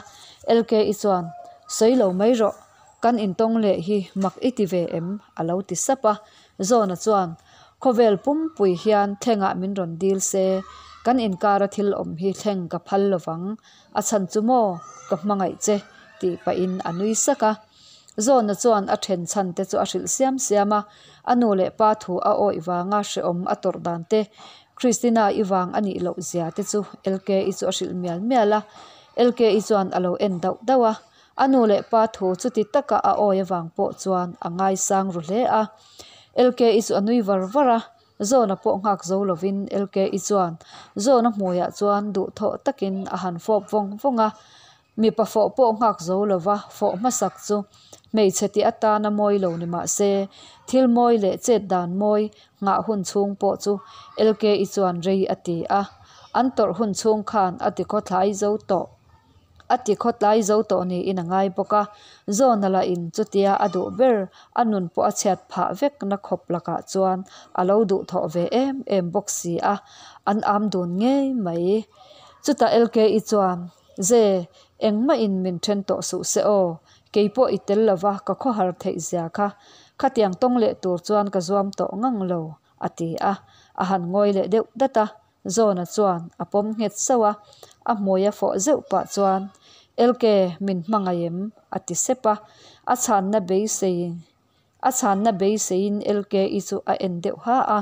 LKI chuan, Sawi lo mai rawh, kan intawng leh hi mak i ti ve em? a lo ti sap a. Zawna chuan, Khawvel pumpui hian thlengah min rawn dil se, kan inkara thil awm hi thleng ka phal lovang. A chhan chu maw, ka hmangaih che, tih pahin a nui sak a. Zawna chuan a then chhan te chu a hrilh siam siam a, a nu leh pa thu a awih vanga hrehawm a tawrh dan te, Christina i vang a nih loh zia te chu LKI chu a hrilh mial mial a. LKI chuan a lo en dauh dauh a, a nu leh pa thu chuti taka a awi avang pawh chuan a ngaisang ru hle a. LKI chu a nui var var a, Zawna pawh nghak zo lovin LKI chuan Zawna hmuiah chuan duhthawh takin a han fawp vawng vawng a. Mipa fawh pawh nghak zo lova fawh hmasak chu hmeichhe tih atana mawi lo ni mah se, thil mawi leh chet dan mawi nghah hun chhung pawh chu LKI chuan rei a ti a, an tawrh hun chhung khan a ti khawthlai zo tawh. A ti khawtlai zo tawh niin a ngai bawk a. Zawna lahin chutia a duh ber a nun pawh a chhiat phah vekna khawp lakah chuan a lo duhthawh ve em em bawk si a, an am dun ngei mai. Chutah LKI chuan, Ze, engmahin min then tawh suh se aw, keipawh i tel lova ka khawhar theih zia kha, khatiang tawng leh tur chuan ka zuam tawh ngang lo, a ti a, a han ngawi leh deuh dat a. Zawna chuan a pawm nghet sauh a, a hmui a fawh zeuh pah chuan, LK, min hmangaih em? a ti sep a, a chhanna beisei a chhanna beiseiin LKI chu a en deuh ha a.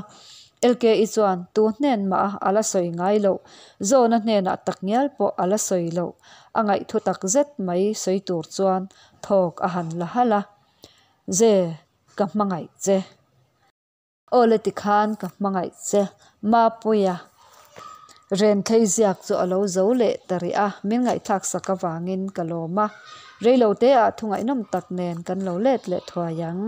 LKI chuan tu hnen mah a a la sawi ngai loh, Zawna hnenah takngial pawh a la sawi loh, a ngaihthu tak zet mai sawi tur chuan thawk a han la halh a, Ze, ka hmangaih che. Aw le tikhan ka hmangaih che Mapuia Renthei ziak chu a lo zo leh ta rih a, min ngaihthlak sak avangin ka lawm a, reilote ah thu ngaihnawm tak nen kan lo let leh thuai ang.